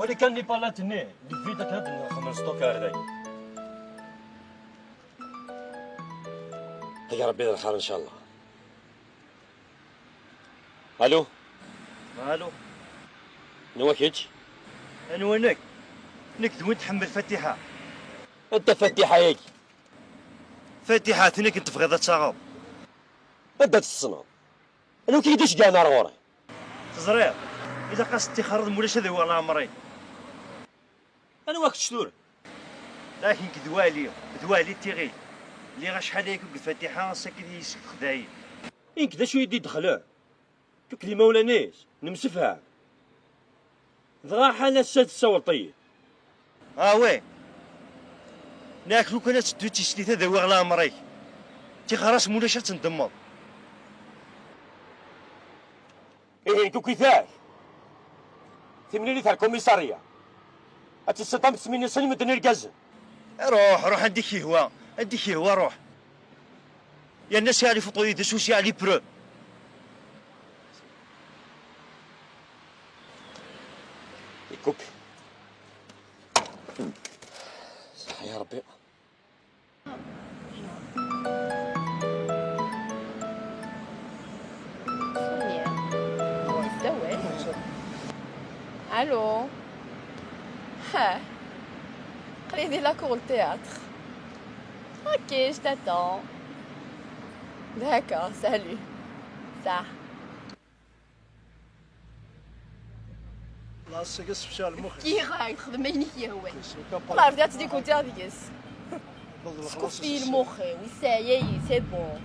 Wali kan les palettes-nni, deg vide akken ad nxemmem stock ar dagi. Ay Rebbi d lxir, ncallah. Alo? Alo? Anwa kečč? Anwa nekk? Nekk d win tḥemmel Fatiḥa. Anta Fatiḥa-yagi? Fatiḥa, tin akken tebɣiḍ ad taɣeḍ. Anda tt-tessneḍ? Anwa i k-id-iceggɛen ar ɣur-i? Teẓriḍ, ilaq ad s-ttixxreḍ, mulac ad awiɣ leɛmer-ik. Anwa kečč tura? Dak nekk d Wali, d Wali Tiɣil. Lliɣ acḥal aya akked Fatiḥa, ass-agi i yi-yessexdayen. I nekk d acu i yi-d-idexlen? Tuklem imawlan-is, nemsefham. Dɣa ḥal ass-a tessawleḍ-iyi. Ah ouais. Neɣ lukan ad teddu d tislit ad awiɣ leɛmer-ik. Tixer-as mulac ad tendemmeḍ. Ihi, nekk ukit-ak. Timlilit ar lkumisarya. Ad tessiṭam tesminisin medden irgazen. Ruḥ, ruḥ anda i k-yehwa, anda i k-yehwa ruḥ. Yerna sɛiɣ les photos yid-s u sɛiɣ les preuves. Couple. Saḥ ya Rebbi. Sonia, yessawal. Allô? Ha. Aql-i di la cour de théâtre. Ok, je t'attends. D'accord, salut. Ça. Lass-agi sefcal lmux-is. Fkiɣ-ak, xdem ayen i k-yehwan. Wallah, rdiɣ-tt dikuti deg-s. Skufi lmux-iw, yesɛa-yi, c'est bon.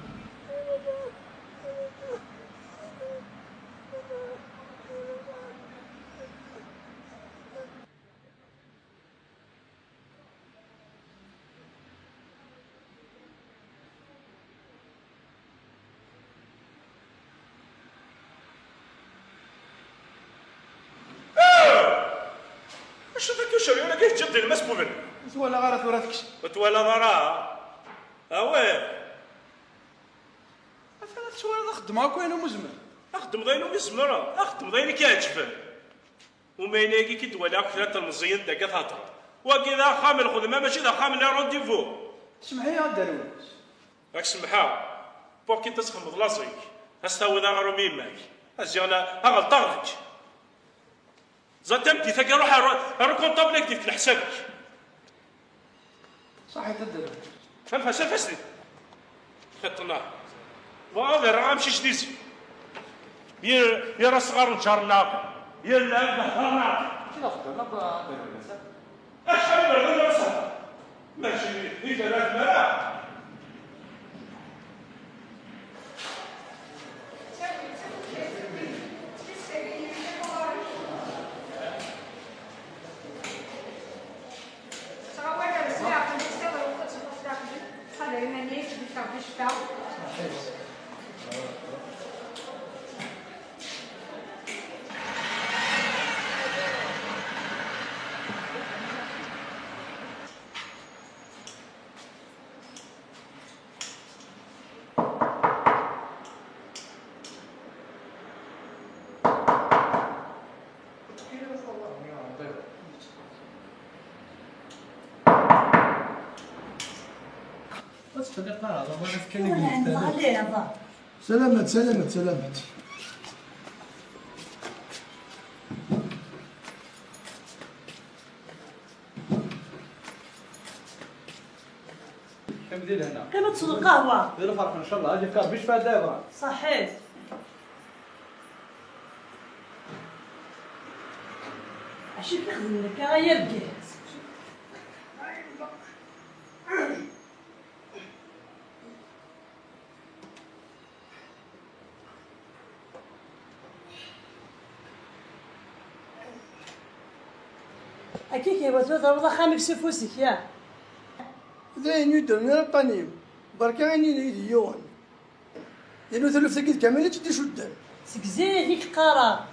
Ah! Acu d acu ucerriwen-agi teǧǧiḍ din, Mass Buben? Ur twalaḍ ara tura tekcem? Ur twalaḍ ara? Awah! Atan ad twaliḍ axeddmeɣ akk ayen umi zemreɣ. Axeddmeḍ ayen umi zemreɣ? Axeddmeḍ ayen i k-iɛeǧben. Umayen-agi i k-id-walaɣ kra n telmeẓyin dagi ad theddreḍ. Wagi d axxam n lxedma, mačči d axxam n les rendez-vous. Semmeḥ-iyi a Dda Lewnis. Ad k-semmḥeɣ. Pour quitte ad txedmeḍ laẓ-ik, ad s-tawiḍ aɣrum i yemma-k. Aziɣ la, ad ɣelṭeɣ deg-k. Ẓer tameddit-agi, ruḥ ar, ar ukunṭabl ad k-d-ifk leḥsab-ik. Ṣaḥit a Dda Lewnis. Anef-as, anef-as di. Xeṭṭna. Bɣiɣ ad rreɣ amcic d izi. Yir, yir asɣar n ǧar-nneɣ, yir lɛebd hder-nneɣ. Mačči d axeddam akk a Dda Lewnis, a? Acḥal i bɣiɣ ad rreɣ asehder. Mačči i terra tmara. Ttɣawal ar zdaxel, ttxil-k, ttxil-k, ttxil-k, ttxil-k, ttxil-k, ttxil-k. Ur ttqelliq ara, d aḍar i tekkan i yemdanen. Salamat, salamat, salamat. Qqim di lehna. Qqim ad tesweḍ lqahwa. Di lferḥ, ncallah, ad yefk Rebbi ccfa a Dda Ibrahim. Ṣaḥit. Acu i k-ixedmen akka, ay argaz? Akka i k-ihwa tura terwiḍ axxam-ik s ufus-ik, ya? D ayen ur d-rniɣ aṭṭan-iw, berka ayen i yi-d-yuɣen. Yal taluft-agi d Kamal i tt-id-icudden. Seg zik i k-qqareɣ,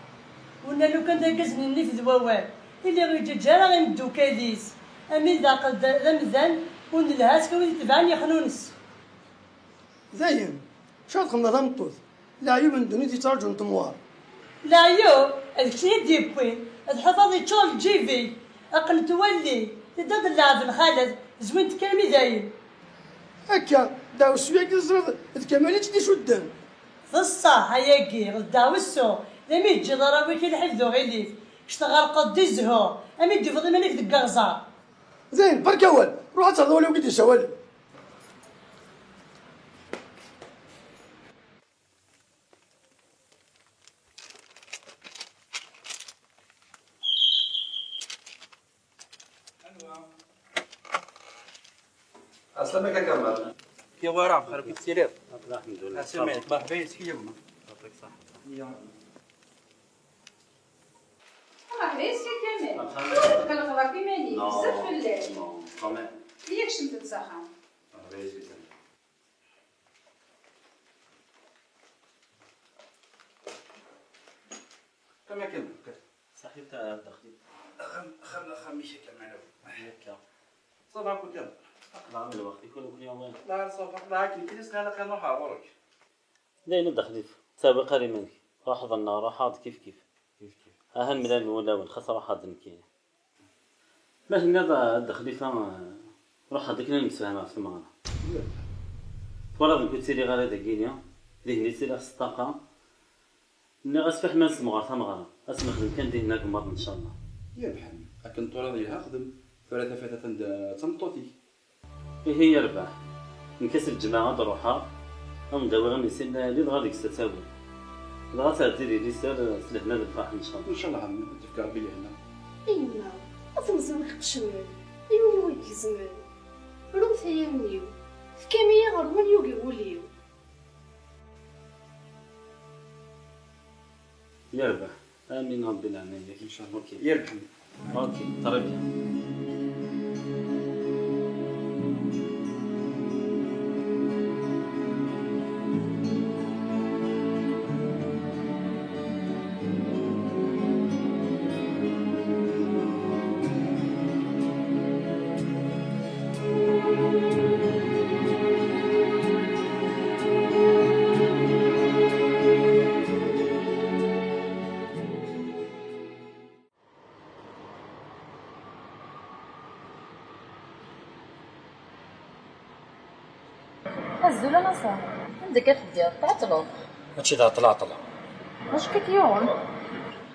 winna lukan d argaz n nnif d wawal, ili ur yeǧǧaǧ ara imeddukal-is, ami d aqel d, d amdan, ur nelha s wid itebɛen yexnunes. Dayen, acu ara txedmeḍ a tameṭṭut? Leɛyub n ddunit yettraǧun temɣer. Leɛyub, d kečč i d-yewwin, ad tḥufaḍ yeččur lǧib-ik, aql twalli, teddiḍ d lɛeb n xaled, zwin-t kan mi dayen. Akka, ddeɛwessu-agi teẓriḍ d Kamal i tt-id-icudden. D ṣṣeḥ, ayagi, d ddeɛwessu, d ami teǧǧiḍ arraw-ik i lḥif d uɣilif, kečč tɣerqeḍ di zzhu, ami d-tufiḍ iman-ik deg uɣẓar. Dayen, berka awal, ruḥ ad terreḍ awal-agi d-yessawalen. Aslama a Kamal. Kiwara, xerb i tesiliḍ. Aslama, merḥba yis-k yemma. Yɛṭik ṣaḥḥa. Merḥba yis-k a Kamal. Ur tqellqeḍ akk iman-ik, bezzaf fell-ak. Iyya kecmet-d s axxam. Merḥba yis-k a Kamal. Qqim akken. Saḥit a Dda Xlif. Axxam, axxam, axxam-ik a Kamal. Akka. Ça va, كنت. أقلع من الوقت يكون كل يومين. لا، ça va، لا، كي كي تسنى لك نروح أغورك. Dayen a Dda Xlif, ttawi ɣer iman-ik. Ruḥeḍ neɣ ruḥeɣ-d kif kif. Aha, mlalen wulawen, xas ruḥeɣ-d nekkini. Ma tenniḍ, a Dda Xlifa, ruḥeɣ-d akken ad nemsefham ɣef tmeɣra. Twalaḍ nekk ur ttiliɣ ara dagini, dihin i ttiliɣ s ṭṭaqa. Nniɣ-as fiḥel ma nessemɣer tameɣra, ad tt-nexdem kan dihin agemmaḍ, ncallah. Yerbeḥ, akken twalaḍ yelha xdem, tura tafat atan d tameṭṭut-ik. Ihi yerbeḥ. Nekk ass n lǧemɛa ad d-ruḥeɣ, ad wen-d-awiɣ imensi n lɛali, dɣa deg-s ad tawim. Dɣa ad tɛeddi di liser s lehna d lferḥ, ncallah. Ncallah, ad tefk Rebbi lehna. A yemma, a temẓi-w iqecmen, a yiwen-iw i igezmen. Rumt ay allen-iw, tefkam-iyi ɣer win yugi wul-iw. Yerbeḥ. Amin Rebbi leɛnaya-k. Inchallah. Ok. Yerbeḥ. Ok, très bien. Azul a Naṣer, anda akka teddiḍ? Tɛeṭṭleḍ? Mačči d ɛeṭṭla, ɛeṭṭla. Acu akka k-yuɣen?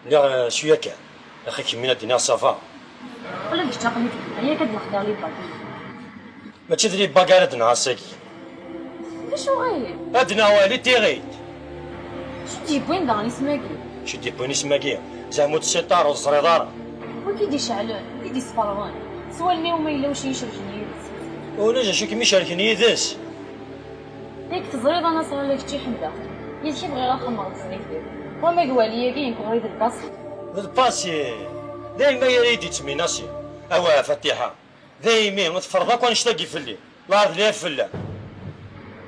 Lliɣ, eh, cwiya kan. Axi kemmini ad d-iniɣ ça va. Ula d kečč aql-ik aya akka d-nexdiɣ les bagues. Mačči d les bagues ara d-nɣer ass-agi. D acu ɣaya? Ad d-naɣ wali tiɣit. Acu d-yewwin daɣen isem-agi? Acu d-yewwin isem-agi? Zeɛma ur tessineḍ ara, ur teẓriḍ ara? Wi k-id-iceɛlen, wi k-id-isferrun, s wallen-iw ma yella wacu icerken yid-s. Ulac acu kem-icerken yid-s. Yak teẓriḍ a Naṣer, ala kečč i ḥemmleɣ. Yid-k i bɣiɣ ad xemmeɣ d zznif-iw. Wama deg wali-agi nekk ɣur-i d lpasi. D lpasi! Daymi ara yi-d-yettminasi. Awah a Fatiḥa! Daymi teffreḍ akk annect-agi fell-i. Lɛahed lɛib fell-am.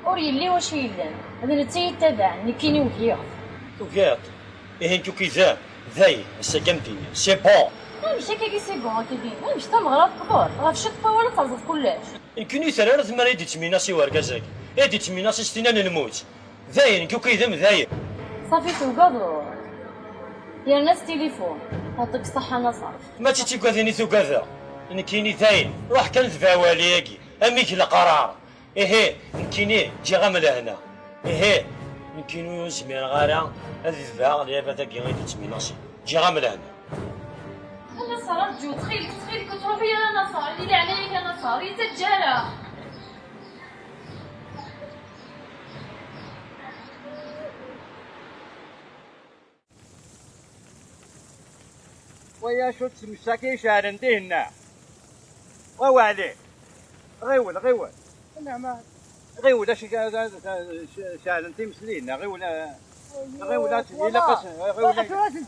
Ur yelli wacu yellan. D netta i yi-ttabaɛen, nekkini ugiɣ-t. Tugiḍ-t? Ihi nekk ukideɣ. Dayen, ass-agi ad m-d-iniɣ. C'est bon! Amek akka-agi c'est bon akkagi? Amek tameɣra teqber? Ɣef ciṭṭ n wawal ad terẓeḍ kullec. Nekkini ur terri ara tmara i d-yettminasi wergaz-agi. I d-yettminasi s tinna n lmut. Dayen, nekk ukideɣ, dayen. Safi tugadeḍ. Yerna s tilifun. Yeɛṭik ṣṣeḥḥa a Naṣer. Mačči d tigadin i tugadeɣ. Nekkini dayen, ruḥ kan tbeɛ wali-agi, amik leqrar. Ihi, nekkini ǧǧiɣ-am lehna. Ihi, nekkini ur zmireɣ ara ad tebɛeɣ lɛibad-agi i d-yettminasin. Ǧǧiɣ-am lehna. A Naṣer, rǧu, ttxil-k, ttxil-k, ur ttruḥu ara a Naṣer, di leɛnaya-k a Naṣer, ur yi-ttaǧǧa ara. Waya acu d tmes-agi iceɛlen dihinna? Wa Waɛli, ɣiwel, ɣiwel. Ɣiwel, acu ceɛlen times dihinna? Ɣiwel, ɣiwel, ilaq ad, ɣiwel,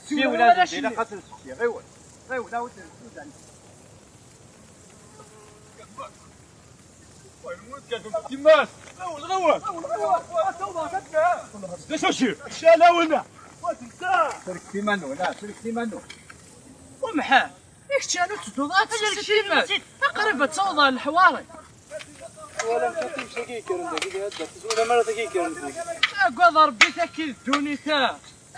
siwel, ilaq ad tt-nsekki, ɣiwel, ɣiwel, ad tt-nsekki. Timas! Ɣiwel, ɣiwel! D acu-agi? Calawen! Serket iman-nwen, ah, serket iman-nwen. Umḥan, i kečč yernu tedduḍ ad tsekkiḍ timas? Aqrib ad tawḍeḍ ɣer leḥwari. Twalamt times-agi yekkren dagi, di taddart, twalamt ara tagi yekkren dagi. Agad Rebbi, taki d ddunit-a,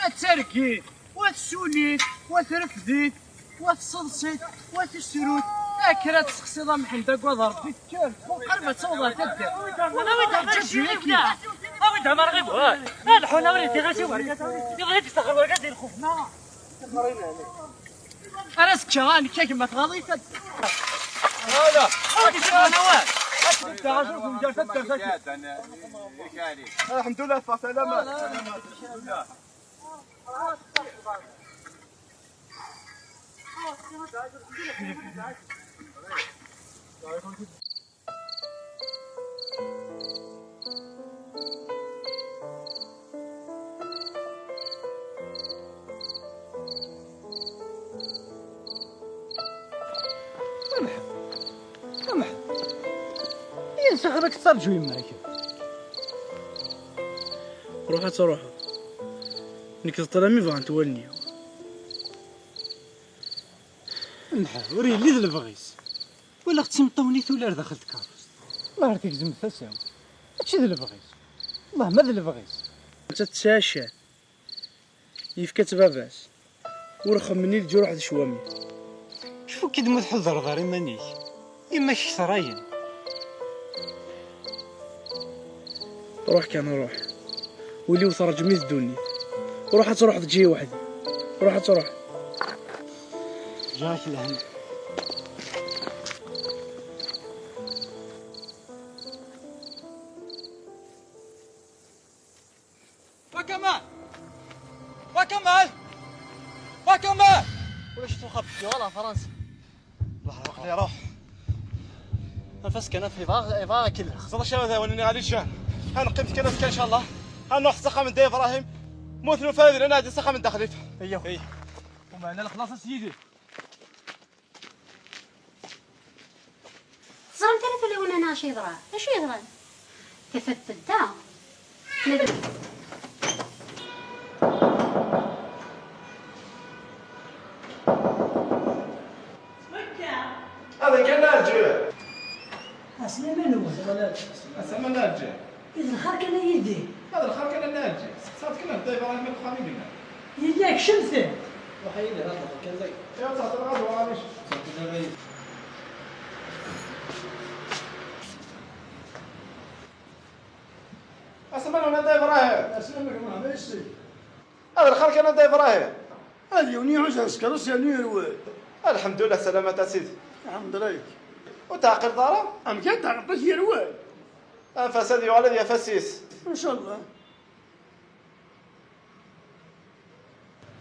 ad targit, wa tessullit, wa trefdit, wa tseḍsit, wa tessrut. Akker ad tseqsiḍ a Mḥend, agad Rebbi, tekker. Qrib ad tawḍeḍ ɣer taddart. Awi-d amar ɣiwel. Awi-d amar ɣiwel. Alḥun, awi-d tiɣaci wergaz, awi-d. Iɣli-d istaxer wergaz di lxuf. Ara s-ččeɣ, a nekk, a gma, tɣaḍ-it ad. Ala. Awi-d istaxer awal. Ad tebda ɣacu ur tnǧer taddart-agi. Alḥemdullah, teffeɣ salama. Amḥ, amḥ, yens axir ad k-tettaṛǧu yemma-k. Ruḥ ad truḥeḍ. Nekk d ṭṭlam i bɣant wallen-iw. Mḥa, ur yelli d lebɣi-s. Walaɣ d timeṭṭawen i tuli ar daxel tkeṛṛust. Wellah ar tegzem tasa-w. Mačči d lebɣi-s. Wellah ma d lebɣi-s. Nettat tesɛa ccan. Yefka-tt baba-s. Ur xemmen i leǧruḥ d ccwami. Cfu-k-id ma tḥudreḍ ar iman-ik. Imak kter ayen. Ruḥ kan, ruḥ. Wili-w terǧem-it ddunit. Ruḥ ad truḥeḍ ǧǧi weḥd-i. Ruḥ ad truḥeḍ. Ǧǧiɣ-ak lehna. Wa Kamal! Wa Kamal! Wa Kamal! Ulac tuxab fi wala Fransa. Ṛuḥ, ṛuḥ, ṛuḥ. Anef-as kan, anef, yebɣa, yebɣa ad k-ilex. Xẓer acu ara d-awnen ɣer liǧan. Ha neqqim kan akka, ncallah. Ha nruḥ s axxam n Dda Ibrahim. Mut nufa ad nɛeddi s axxam n Dda Xlifa. Aywa. Ay. Umeɛna lexlaṣ a s yidi. Teẓramt ara tulawen-a neɣ acu yeḍran? Acu yeḍran? Tafat tedda. Hada kan Ɛelǧiya. Ɛeslama-nwen. Ɛeslama n Ɛelǧiya. I d lxir kan a yidi. Hada lxir kan a Ɛelǧiya. Seqsaɣ-d kan ɣef Dda Ibrahim deg uxxam i yella. Yella kecmet-d. Ruḥ a yidi, ad nehḍer kan dagi. Iwa, ad tehḍer ɣer uɣrab-ik. Aslama-nwen a Dda Ibrahim. Aslama-nwen a Dda Ibrahim. Ad lxir kan a Dda Ibrahim. Ad yiwen iɛuz ar ssker-is yernu yerwel. Lḥemdullah, salamat a sidi. Lḥemdullah. Ur teɛqileḍ ara? Amek ad teɛqileḍ yerwel? Anef-as ad yuɣal ad yaf ass-is. Ncallah.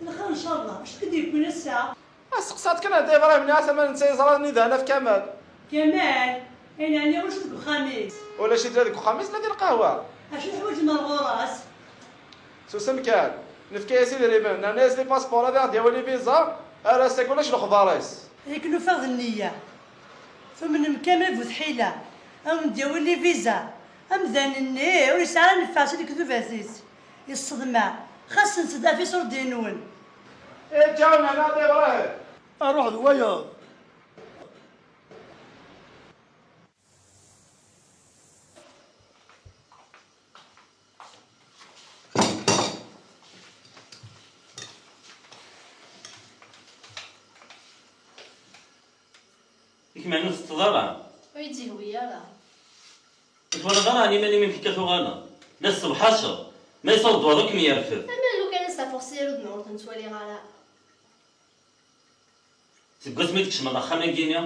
Lxir ncallah. Acu k-id-yewwin ass-a? Asteqsaɣ-d kan a Dda Ibrahim, nniɣ-as ama netta yeẓra anida naf Kamal. Kamal? Ayen ɛni ulac deg uxxam-is? Ulac-it la deg uxxam-is la di lqahwa. Acu teḥwaǧem ar ɣur-s? Susem kan. Nefka-yas idrimen, nerna-yas les passeports ad aɣ-d-yawi les visas, ar ass-agi ulac lexbar-is. Akken ufiɣ d nniya. Tumnem Kamal bu tḥila, a wen-d-yawi les visas. Amdan-nni ur yesɛi ara nnfeɛ si lektubat-is. Yesseḍma. Xas nsed afis ur d-inun. Eǧǧ-awen hna a Dda Ibrahim. Aruḥ d wayeḍ. Yak meɛna ur tetteḍ ara. Ur yi-d-yehwi ara. Ur twalaḍ ara ɛni iman-im amek akka tuɣaleḍ? La tesseḍḥaceḍ, ma yessaweḍ-d waḍu ad kem-yerfed. Ama lukan asteɛfuɣ s yiruden ur ten-ttwaliɣ ara. Seg wasmi i d-tkecmeḍ axxam-agi-ni,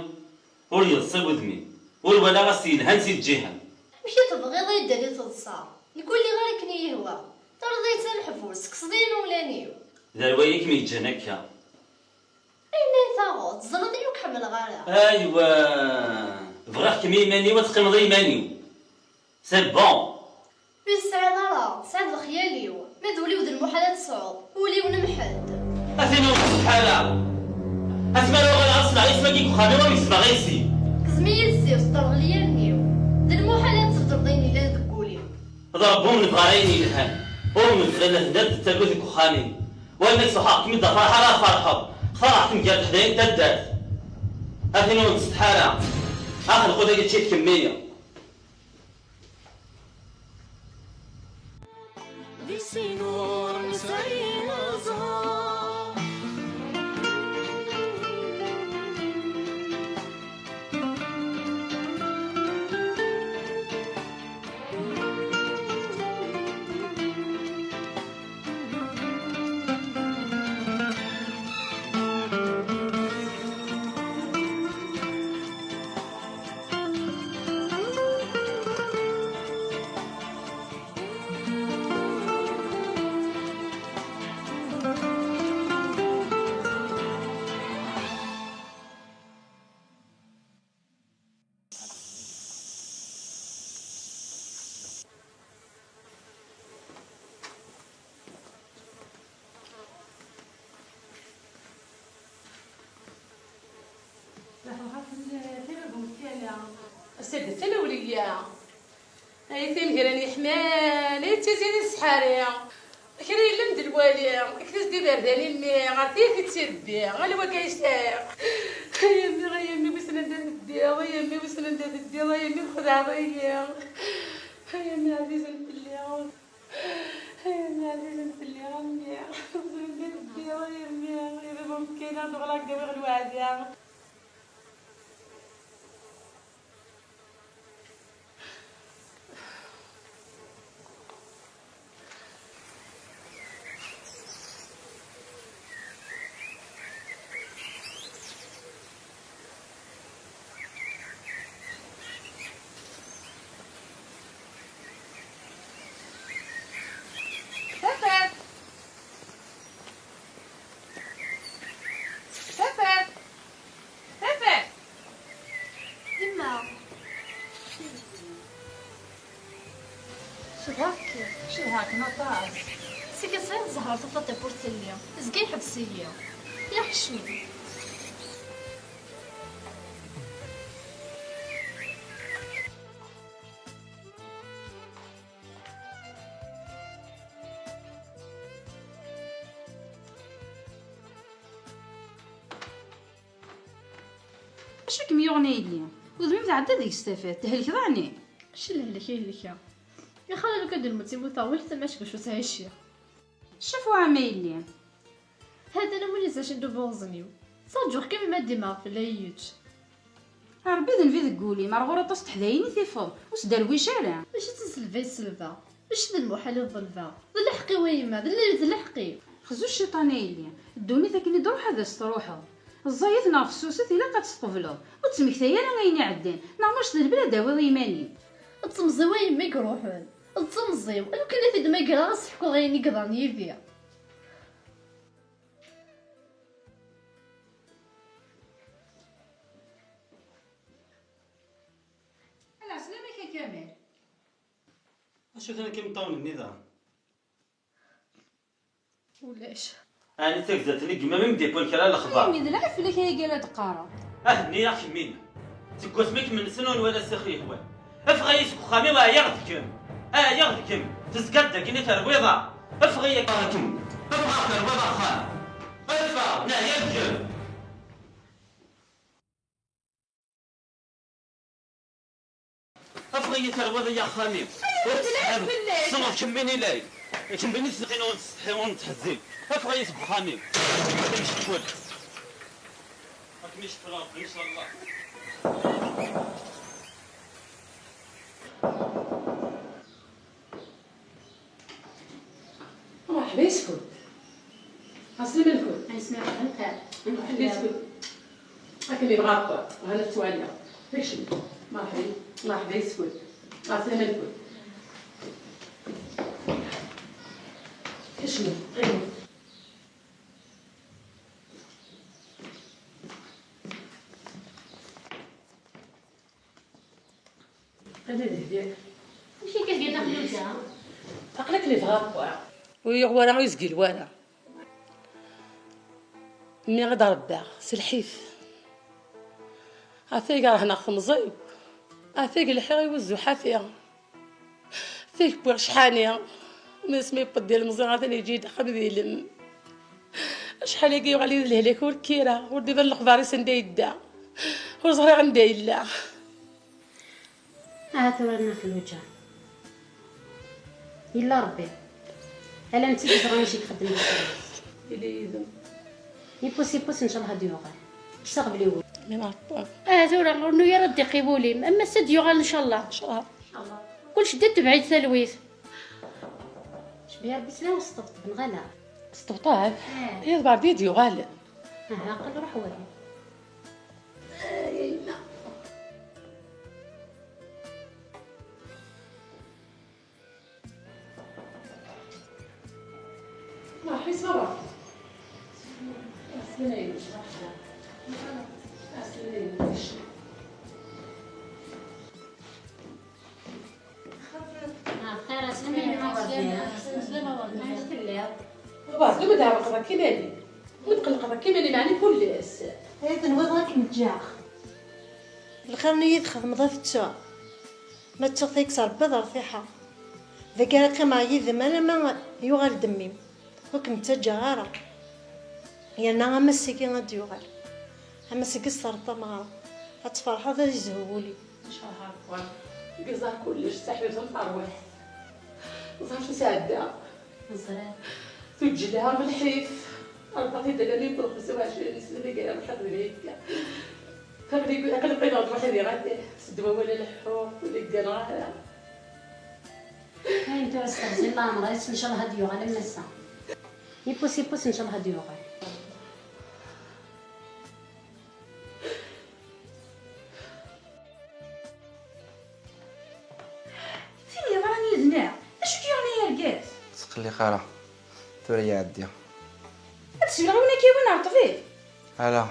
ur yeḍsi wudem-im, ur walaɣ ass yelhan si lǧiha-m. Amek i tebɣiḍ ad yi-d-tali teḍsa? Nekk ur lliɣ ara akken i yi-yehwa. Terriḍ-iyi d tameḥbust, tekkseḍ-iyi imawlan-iw. D arway i kem-yeǧǧan akka. Ayen ay taɣeḍ, teẓriḍ-iyi ur k-ḥemmleɣ ara. Aywa, bɣiɣ-kem i yiman-iw, ad teqqimeḍ i yiman-iw. C'est bon. Ur tesɛiḍ ara, tesɛiḍ lexyal-iw. Ma d ul-iw d lmuḥal ad tesɛuḍ, ul-iw n mḥend. A tin ur tsetḥa ara. Asmi ara uɣaleɣ ad sleɣ isem-agi deg uxxam-iw, ad m-yesbeɣ isi. Kkzem-iyi zzit, terɣel yallen-iw. D lmuḥal ad tbeddleḍ ayen yellan deg wul-iw. D Ṛebbi ur m-nebɣa ara ayen yelhan. Ur m-nebɣi la tedder d tagut deg uxxam-im. Walma sruḥeɣ-kem-id d afraḥ ara tferḥeḍ. Xtareɣ-kem gar teḥdayin n taddart. A tin ur nettsetḥa ara. Ax lqut-agi ččit kemmi. Di sin ur nesɛi aẓar. Ass-a d talawliya. Ay timegra n yeḥman, ay d tiziri n ssḥari. Kra yellan d lwali, kra s-d iberdan i mmi, ɣer tiyita i tt-irebbi, ala wagi ay sɛiɣ. Ay a mmi, ay a mmi, wissen anda teddiḍ, ay a mmi, wissen anda teddiḍ, ay a mmi, txedɛeḍ-iyi. Ay a mmi, ɛzizen fell-i. Ɛzizen fell-i, a mmi. Rebbi, a mmi, a baba meskina, d ɣlak dawi ɣer lweɛda. Tafat! Tafat! Tafat! Yemma! Cedhaɣ-kem. Cedhaɣ-kem aṭas. Seg ass-a i tezher tafat ur telli. Tezga iḥbes-iyi. Yeḥcem. Acu i kem-yuɣen a yelli? Udem-im tɛedda deg-s tafat, thelkeḍ ɛni? Mačči lehlak i helkeɣ. Yaxer lukan d lmut i mmuteɣ, wali tama acu ttɛiciɣ. Cfu ɛam a yelli. Hatan am win yezzacen deg uɣzen-iw. Ttraǧuɣ kan ma d-imeɣ fell-i ad yi-yečč. A Rebbi d nnbi deg wul-im, ar ɣur aṭas n teḥdayin i tifeḍ, ur sderwic ara. Mačči d taselba i selbeɣ, mačči d lmuḥal i ḍelbeɣ. D lḥeqq-iw a yemma, d lli-, d lḥeqq-iw. Xzu cciṭan a yelli, ddunit akken i d-truḥ ad as-truḥeḍ. Ẓẓayet neɣ fessuset ilaq ad tt-tqebleḍ, ur ttmektay ara ayen iɛeddan, neɣ mačči d lebla ad d-tawiḍ i yiman-im. D temẓi-w a yemma i iruḥen, d temẓi-w, lukan i t-id-mmagreɣ ad s-ḥkuɣ ayen i yeḍran yid-i. Ɛeslama-k a Kamal. Acu-ten akka imeṭṭawen-nni daɣen? Ulac. Ɛni tagzert n gma-m i m-d-yewwin kra n lexbar? Imi d lɛib fell-ak ayagi ara d-qqareɣ. Ah, nniɣ-ak mmi-m. Seg wasmi kem-nessen ur nwala six yehwan. Ffeɣ-iyi seg uxxam-iw, ɛyiɣ deg-m. Ɛyiɣ deg-m. Tezgiḍ dagi i terwiḍ-aɣ. Ffeɣ-iyi akka. Ffeɣ, terwiḍ axxam. Ffeɣ, neɛya deg-m. Ffeɣ-iyi terwiḍ-iyi axxam-iw. Ur tesɛiḍ. Ssneɣ kemmini lay. Kemmini tesneqin ur nestḥi ur nettḥezzin. Ffeɣ-iyi seg uxxam-iw. Ad kem-icekkel. Ad kem-icekkel Rebbi, incallah. Merḥba yes-kent. Ɛeslama-nkent. Ɛeslama-nkent. Merḥba yes-kent. Akken yebɣa Rebbi, hana tettwaliḍ. Kcem. Merḥba, merḥba yes-kent. Ɛeslama-nkent. Kcem, qqimet. Qili d hdi. Amek akka tga Dda Xelluǧa? Aql-ak li tɣerqeḍ. Ur yuɣ wara, ur yezgil wara. Mmi i d-rebbaɣ s lḥif. Ata i yerhen temẓi-w. Ata i lḥiɣ i wuzzu ḥafi. Ata i wwiɣ cḥani. Mi asmi yewweḍ d ilemẓi, atan yeǧǧa-yi-d axxam d ilem. Acḥal-agi yuɣal-iyi d lehlak, ur kkireɣ, ur d-iban lexbar-is anda yedda. Ur ẓriɣ anda yella. Aha tura Nna Xelluǧa. Yella Rebbi. Ala netta i yeẓran acu i ixeddem di tmurt. Yella yid-m. Yiwwas yiwwas, ncallah ad d-yuɣal. Ḥṣiɣ belli wul. Min Ɛeṭṭar. Aha tura, ur nuy ara ad d-iqqim wul-im. Am ass ad d-yuɣal ncallah. Ncallah. Kullec d tebɛit talwit. Cbiya Rebbi slan s ṭebṭeb neɣ ala? S ṭebṭeb? Eh. Iḍ berdi i d-yuɣalen. Aha, qqel ruḥ wali. Ay, yemma. Merḥi, ça va? Ɛeslama-k, merḥba. Ɛeslama-k. Ah, bxir, ɛeslama-k. Ɛeslama-k. Amek telliḍ? Baba, tzemreḍ ad tɛerqeḍ akka iman-im? Ma tqellqeḍ akka iman-im, ɛni kullec? Ay, tenwiḍ ad kem-ǧǧeɣ? Lxir-nni i txedmeḍ ad t-ttuɣ. Ma ttuɣ tayet Rebbi d rtiḥa. Dagi ara qqimeɣ yid-m alamma yuɣal-d mmi-m. Ur kem-ttaǧǧaɣ ara. Yerna am ass-agi ad d-yuɣal. Am ass-agi s terreḍ tameɣra. Ad tferḥeḍ, ad yezhu wul-im. Ncallah Rebbi. Deg ẓer kullec, saḥbet am terwiḥt. Ẓer acu sɛeddaɣ. Neẓra. Tuǧǧal-ha lḥif. Rebbaɣ-t-id alani n xemsa u ɛecrin sna mi yella lḥiq di Mɛikka. Aql-i, aql-i qqimeɣ-d weḥd-i ɣer s ddwa wala leḥḥuɣ, ur gganeɣ ara. Ayen tura s teɣzi n leɛmer-is, ncallah ad d-yuɣal am ass-a. Yiwwas, yiwwas, ncallah ad d-yuɣal. Tin yeḍran yid-neɣ, d acu k-yuɣen ay argaz? Ttqelliq ara, tura iɛeddi. Ad d-swiɣ win akka yewwin ɣer ṭṭbib? Ala,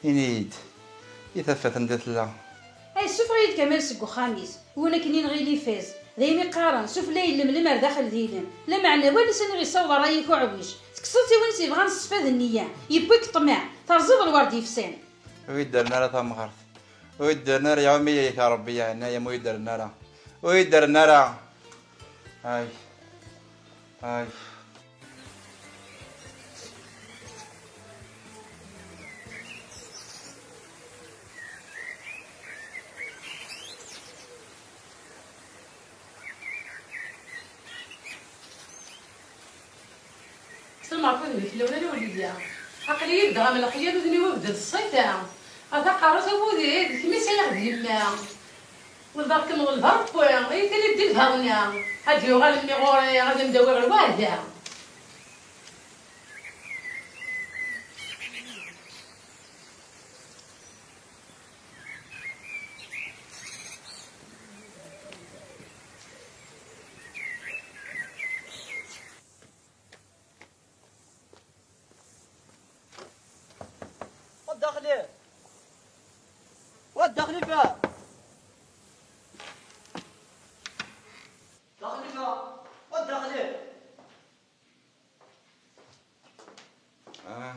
ini-yi-d, i tafat anda tella? Ay, ssufeɣ-iyi-d Kamal seg uxxam-is, win akken i nɣil ifaz. D ayen i qqaren, sufella ilemlem ar daxel d ilem. Lameɛna wallen-is aniɣ yessaweḍ ṛṛay-ik uɛwij. Tekkseḍ-tt i win s yebɣan s ṣṣfa d nniya. Yewwi-k ṭṭmeɛ, terẓiḍ lwerd yefsan. Ur yi-d-rren ara tamɣart. Ur yi-d-rren ara, iɛum-iyi-k Ṛebbi, yeɛna-yam, ur yi-d-rren ara. Ur yi-d-rren ara. Ay. Ay. Sslam ɣef wudem-ik fell-awen a Lewliya. Aql-iyi beddeɣ am lexyal, udem-iw ibedd d ṣṣifa. A taqerrut a wudi, d kemm i sɛiɣ d yemma. Welḍeɣ-kem ɣelbeɣ-ken, ay tili-d di lbaḍna. Ad d-yuɣal mmi ɣur-i, ad am-d-awiɣ lweɛda. Wa Dda Xlif! Wa Dda Xlifa! Dda Xlifa! Wa Dda Xlif! Ah.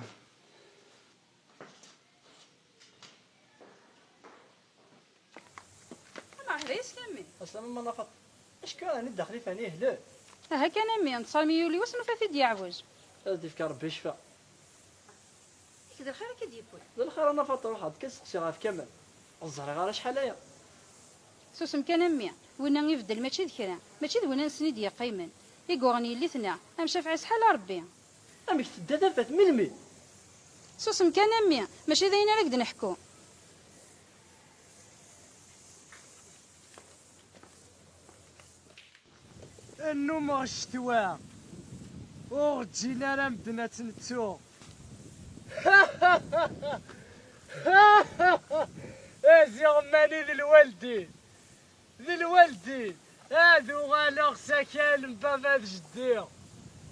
Merḥba yes-k a mmi. Aslama a Nna Faṭma. Acku ɛni Dda Xlifa ɛni yehlek? Aha kan a mmi, nṣer mi yuli wass nufa-t-id yeɛwej. Ad d-ifk Rebbi ccfa. Yak d lxir akka d-yewwi. D lxir a Nna Faṭma, ruḥ-d kan steqsi ɣef Kamal. Ur ẓriɣ ara acḥal aya. Susem kan a mmi, winna ibeddel mačči d kra, mačči d winna nessen i d-yeqqimen. I yuɣen yelli-tneɣ, am Cafɛi s ḥala Rebbi. Amek tedda tafat melmi? Susem kan a mmi, mačči d ayen ara k-d-neḥku. Nnumeɣ ccetwa ur ǧǧin ara medden ad tt-nettu. A ziɣ mani d lwaldin, d lwaldin, ad uɣaleɣ s akal n baba d jeddi,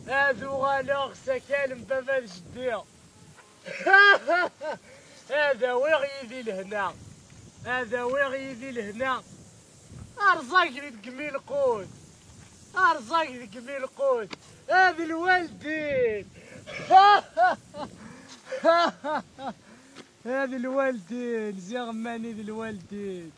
ad uɣaleɣ s akal n baba d jeddi. Ad awiɣ yid-i lehna, ad awiɣ yid-i lehna. Arẓag deg mi lqut, arẓag deg mi lqut, ad lwaldin. Ad lwaldin, ziɣ mani d lwaldin.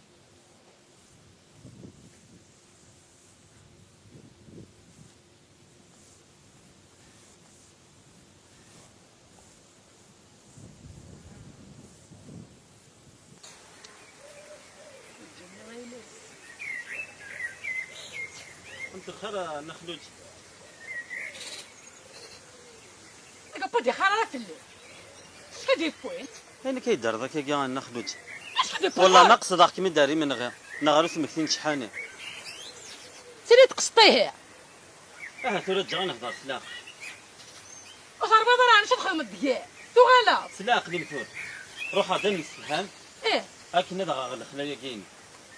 Anta xir a Nna Xlud? Deg apud ixar ara fell-i. Ad d-iwwin. Ayen akka i d-terriḍ akkagi a Nna Xlud? Acu d-iwwin? Wallah ma qesdeɣ-kem-id ar imenɣi, neɣ ar usmekti n ccḥani. Tili tqesṭ ihi. Aha tura ǧǧiɣ ad nehder s leɛqel. Ur terwiḍ ara acu txedmeḍ deg-i. Tuɣaleḍ. S leɛqel-im tura. Ruḥ ad nemsefham. Ih. Akken ad aɣeɣ lexla-agi-inu.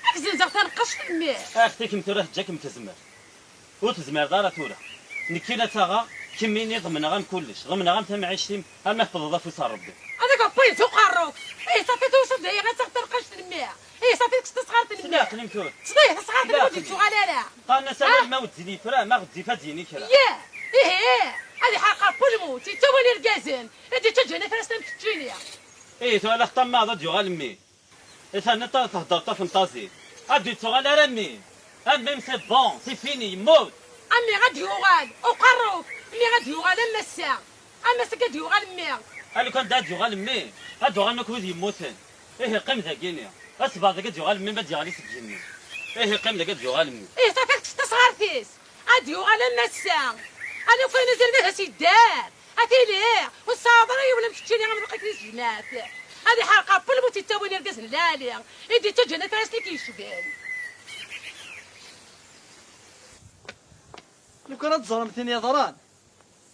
Ad k-zzenzeɣ taneqqact n mmi. Axti-kem tura teǧǧa-kem tezmert. Ur tezmireḍ ara tura. Nekkini ad tt-aɣeɣ, kemmini ḍemneɣ-am kullec. Ḍemneɣ-am tamɛict-im arma tewwḍeḍ afus ar Rebbi. Ad ak-ṛebbi s uqerru-k. Ih, ṣafi tura ad taɣeḍ taneqqact n mmi. Ih, ṣafi kkes tasɣart n mmi. S leɛqel-im tura. Ttḍih tasɣart n mmi ur d-yettuɣal ara. Qqaren-as awal ma ur d-yini tura, ma ɣezzif ad d-yini kra. Yah, ihi, ad iḥerq ṛebbi lmut, yettawal irgazen, ad d-yettaǧǧan ifassen am keččini. Ih, tura la teṭṭamaɛeḍ ad d-yuɣal mmi. I taniḍ ara thedreḍ tafenṭazit. Ad d-yettuɣal ara mmi. A mmi-m c'est bon, c'est fini, yemmut. A mmi ad d-yuɣal uqerru-k, mmi ad d-yuɣal am ass-a. Am ass-agi ad d-yuɣal mmi. A lukan d ad d-yuɣal mmi, ad d-uɣalen akk wid yemmuten. Ihi qqim dagini. Asbeɛd-agi ad d-yuɣal mmi ma d-yeɣli seg yigenni. Ihi qqim dagi ad d-yuɣal mmi. Ih, ṣafi kkes tasɣart-is. Ad d-yuɣal am ass-a. Aniwa kan azal d as-yedder. A tili, ur tesɛiḍ ara yiwen amek ččini am lqakri s jmaɛt. Ad iḥerq ɣef lmut yettawin irgazen lɛali, i d-yettaǧǧan afaras-nni k-yecban. Lukan ad teẓrem tin yeḍran.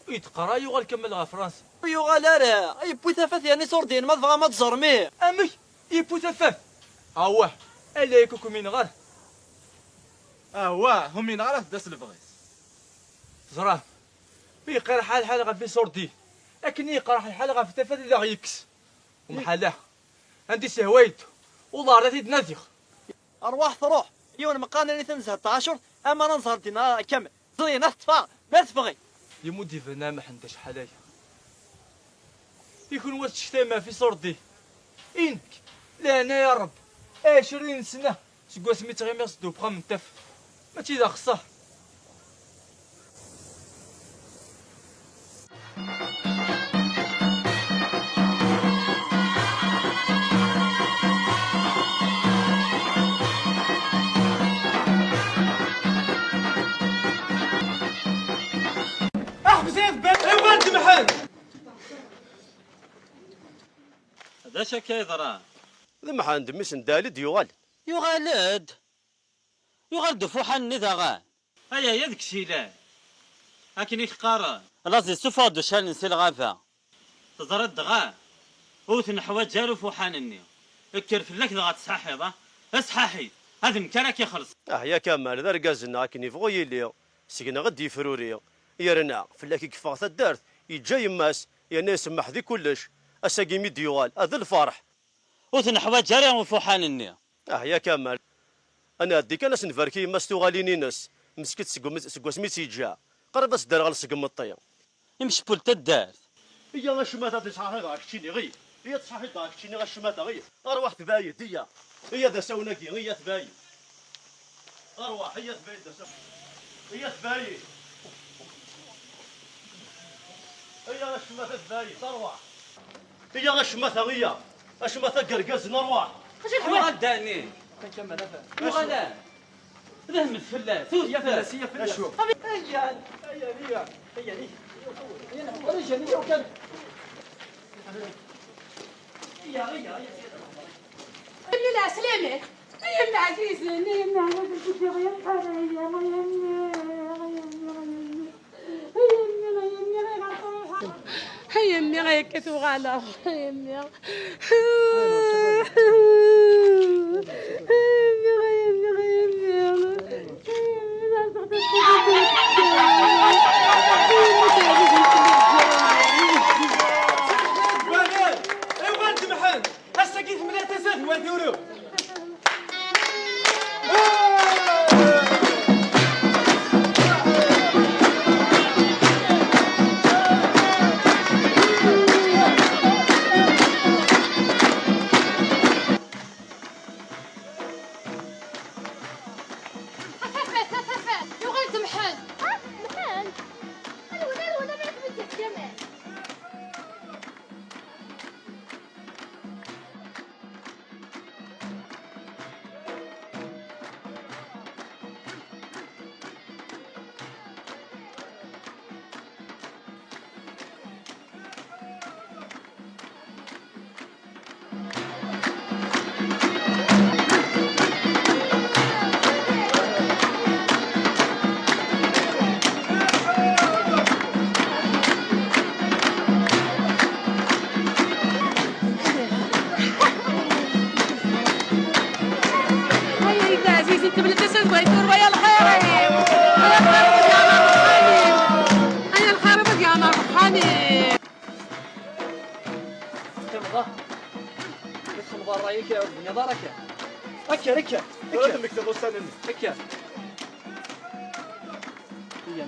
Ur yettqara yuɣal Kamal ɣer Fransa. Ur yuɣal ara, yewwi tafat yerna iṣurdiyen ma tebɣam ad teẓrem ih. Amek? Yewwi tafat? Awah, ala yakk ur k-umineɣ ara. Awah, umineɣ ara tedda s lebɣi-s. Teẓram, mi yeqqiṛ ḥal ḥal ɣef iṣurdiyen, akken i yeqreḥ lḥal ɣef tafat i d aɣ-yekkes. Umḥala, anda i s-yehwa yeddu, ulaṛ ad t-id-nadiɣ. Arwaḥ truḥ, yiwen meqqar nani tanzehd tɛacurt, ama ad nẓer ddin a Kamal. Ẓriyen ad teṭṭfeɣ, ma tebɣi. Yemmud iban-am Ḥend acḥal aya. I kunwi ad tectam ɣef iṣurdiyen. I nekk, leɛnaya n Ṛebbi, ɛecrin sna seg wasmi ttɣimiɣ s ddewb n tafat. Mačči d axeṣṣar. Ḥbes ay tebban, iwan d Mḥend. D acu akka yeḍran? D Mḥend, mmi-s n Dali d-yuɣal. Yuɣal-d? Yuɣal-d ufuḥan-nni daɣen? Ay aya deg-s ilan. Akken i k-qqaren. Laẓ yessufeɣ-d ucalen si lɣaba. Teẓriḍ dɣa? Ur t-neḥwaǧ ara ufuḥan-nni. Kker fell-ak dɣa tesḥaḥiḍ, ah? Asḥaḥi! Ad nekk ara k-ixellṣen. Ah ya Kamal, d argaz-nneɣ akken yebɣu yili. Seg-neɣ i d-yefruri. Yerna fell-ak i yeffeɣ taddart, yeǧǧa yemma-s, yerna isemmeḥ di kullec. Ass-agi mi d-yuɣal, ah, d lferḥ. Ur t-neḥwaǧ ara ufuḥan-nni. Ah ya Kamal. Ad nɛeddi kan ad s-nbarek i yemma-s tuɣalin-ines. Meskint seg wami, seg wasmi i tt-yeǧǧa. Qrib ad s-d-rreɣ seg imeṭṭi. Imceppul n taddart. Iyya acemma ta tesɛaḥiḍ ɣer keččini, ɣi. Iyya tesɛaḥiḍ ɣer keččini acemma ta, ɣi. Arwaḥ tbayed, iyya. Iyya d asawen-agi, iyya tbayed. Arwaḥ, iyya tbayed d asawen. Iyya tbayed. Iyya acemma ta tbayed, arwaḥ. Iyya acemma ta, iyya. Acemma ta gergazen, arwaḥ. Acu yuɣal Dani? Yuɣal. D ahmed fell-as, ur iyya fell-as, iyya fell-as. Acu? Iyya, iyya, iyya, iyya, iyya. Iyya, iyya, iyya, iyya. Iyya, iyya, iyya. Iyya, iyya, iyya. Ay mmi, ay mmi, ay mmi, ay mmi, ay mmi, ay mmi, ay mmi, ay akka tuɣaleḍ, ay mmi. Ay mmi, ay mmi, ay mmi. Ass-agi temla tasa d wat uru. Afafat, afafat, yuɣal-d Mḥend. Ah, Mḥend? Alwel, alwel, alwel, alwel, Kamal. هيا يا عزيزي، انت بلدت اسد ويدور ويا الخير. هيا الخير يا نار روحاني. هيا الخير يا نار روحاني. تمضى. ندخل برا ياك يا ولد النظار، هكا. هكا، هكا، هكا. هكا. هي.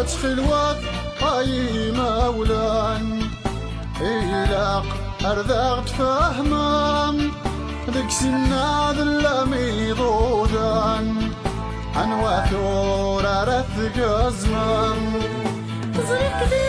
Ttxilwat ay imawlan, ilaq ar d aɣ-tfehmem, deg sinna d llam iḍudan, anwa tura ara tgezmem? Teẓriḍ-t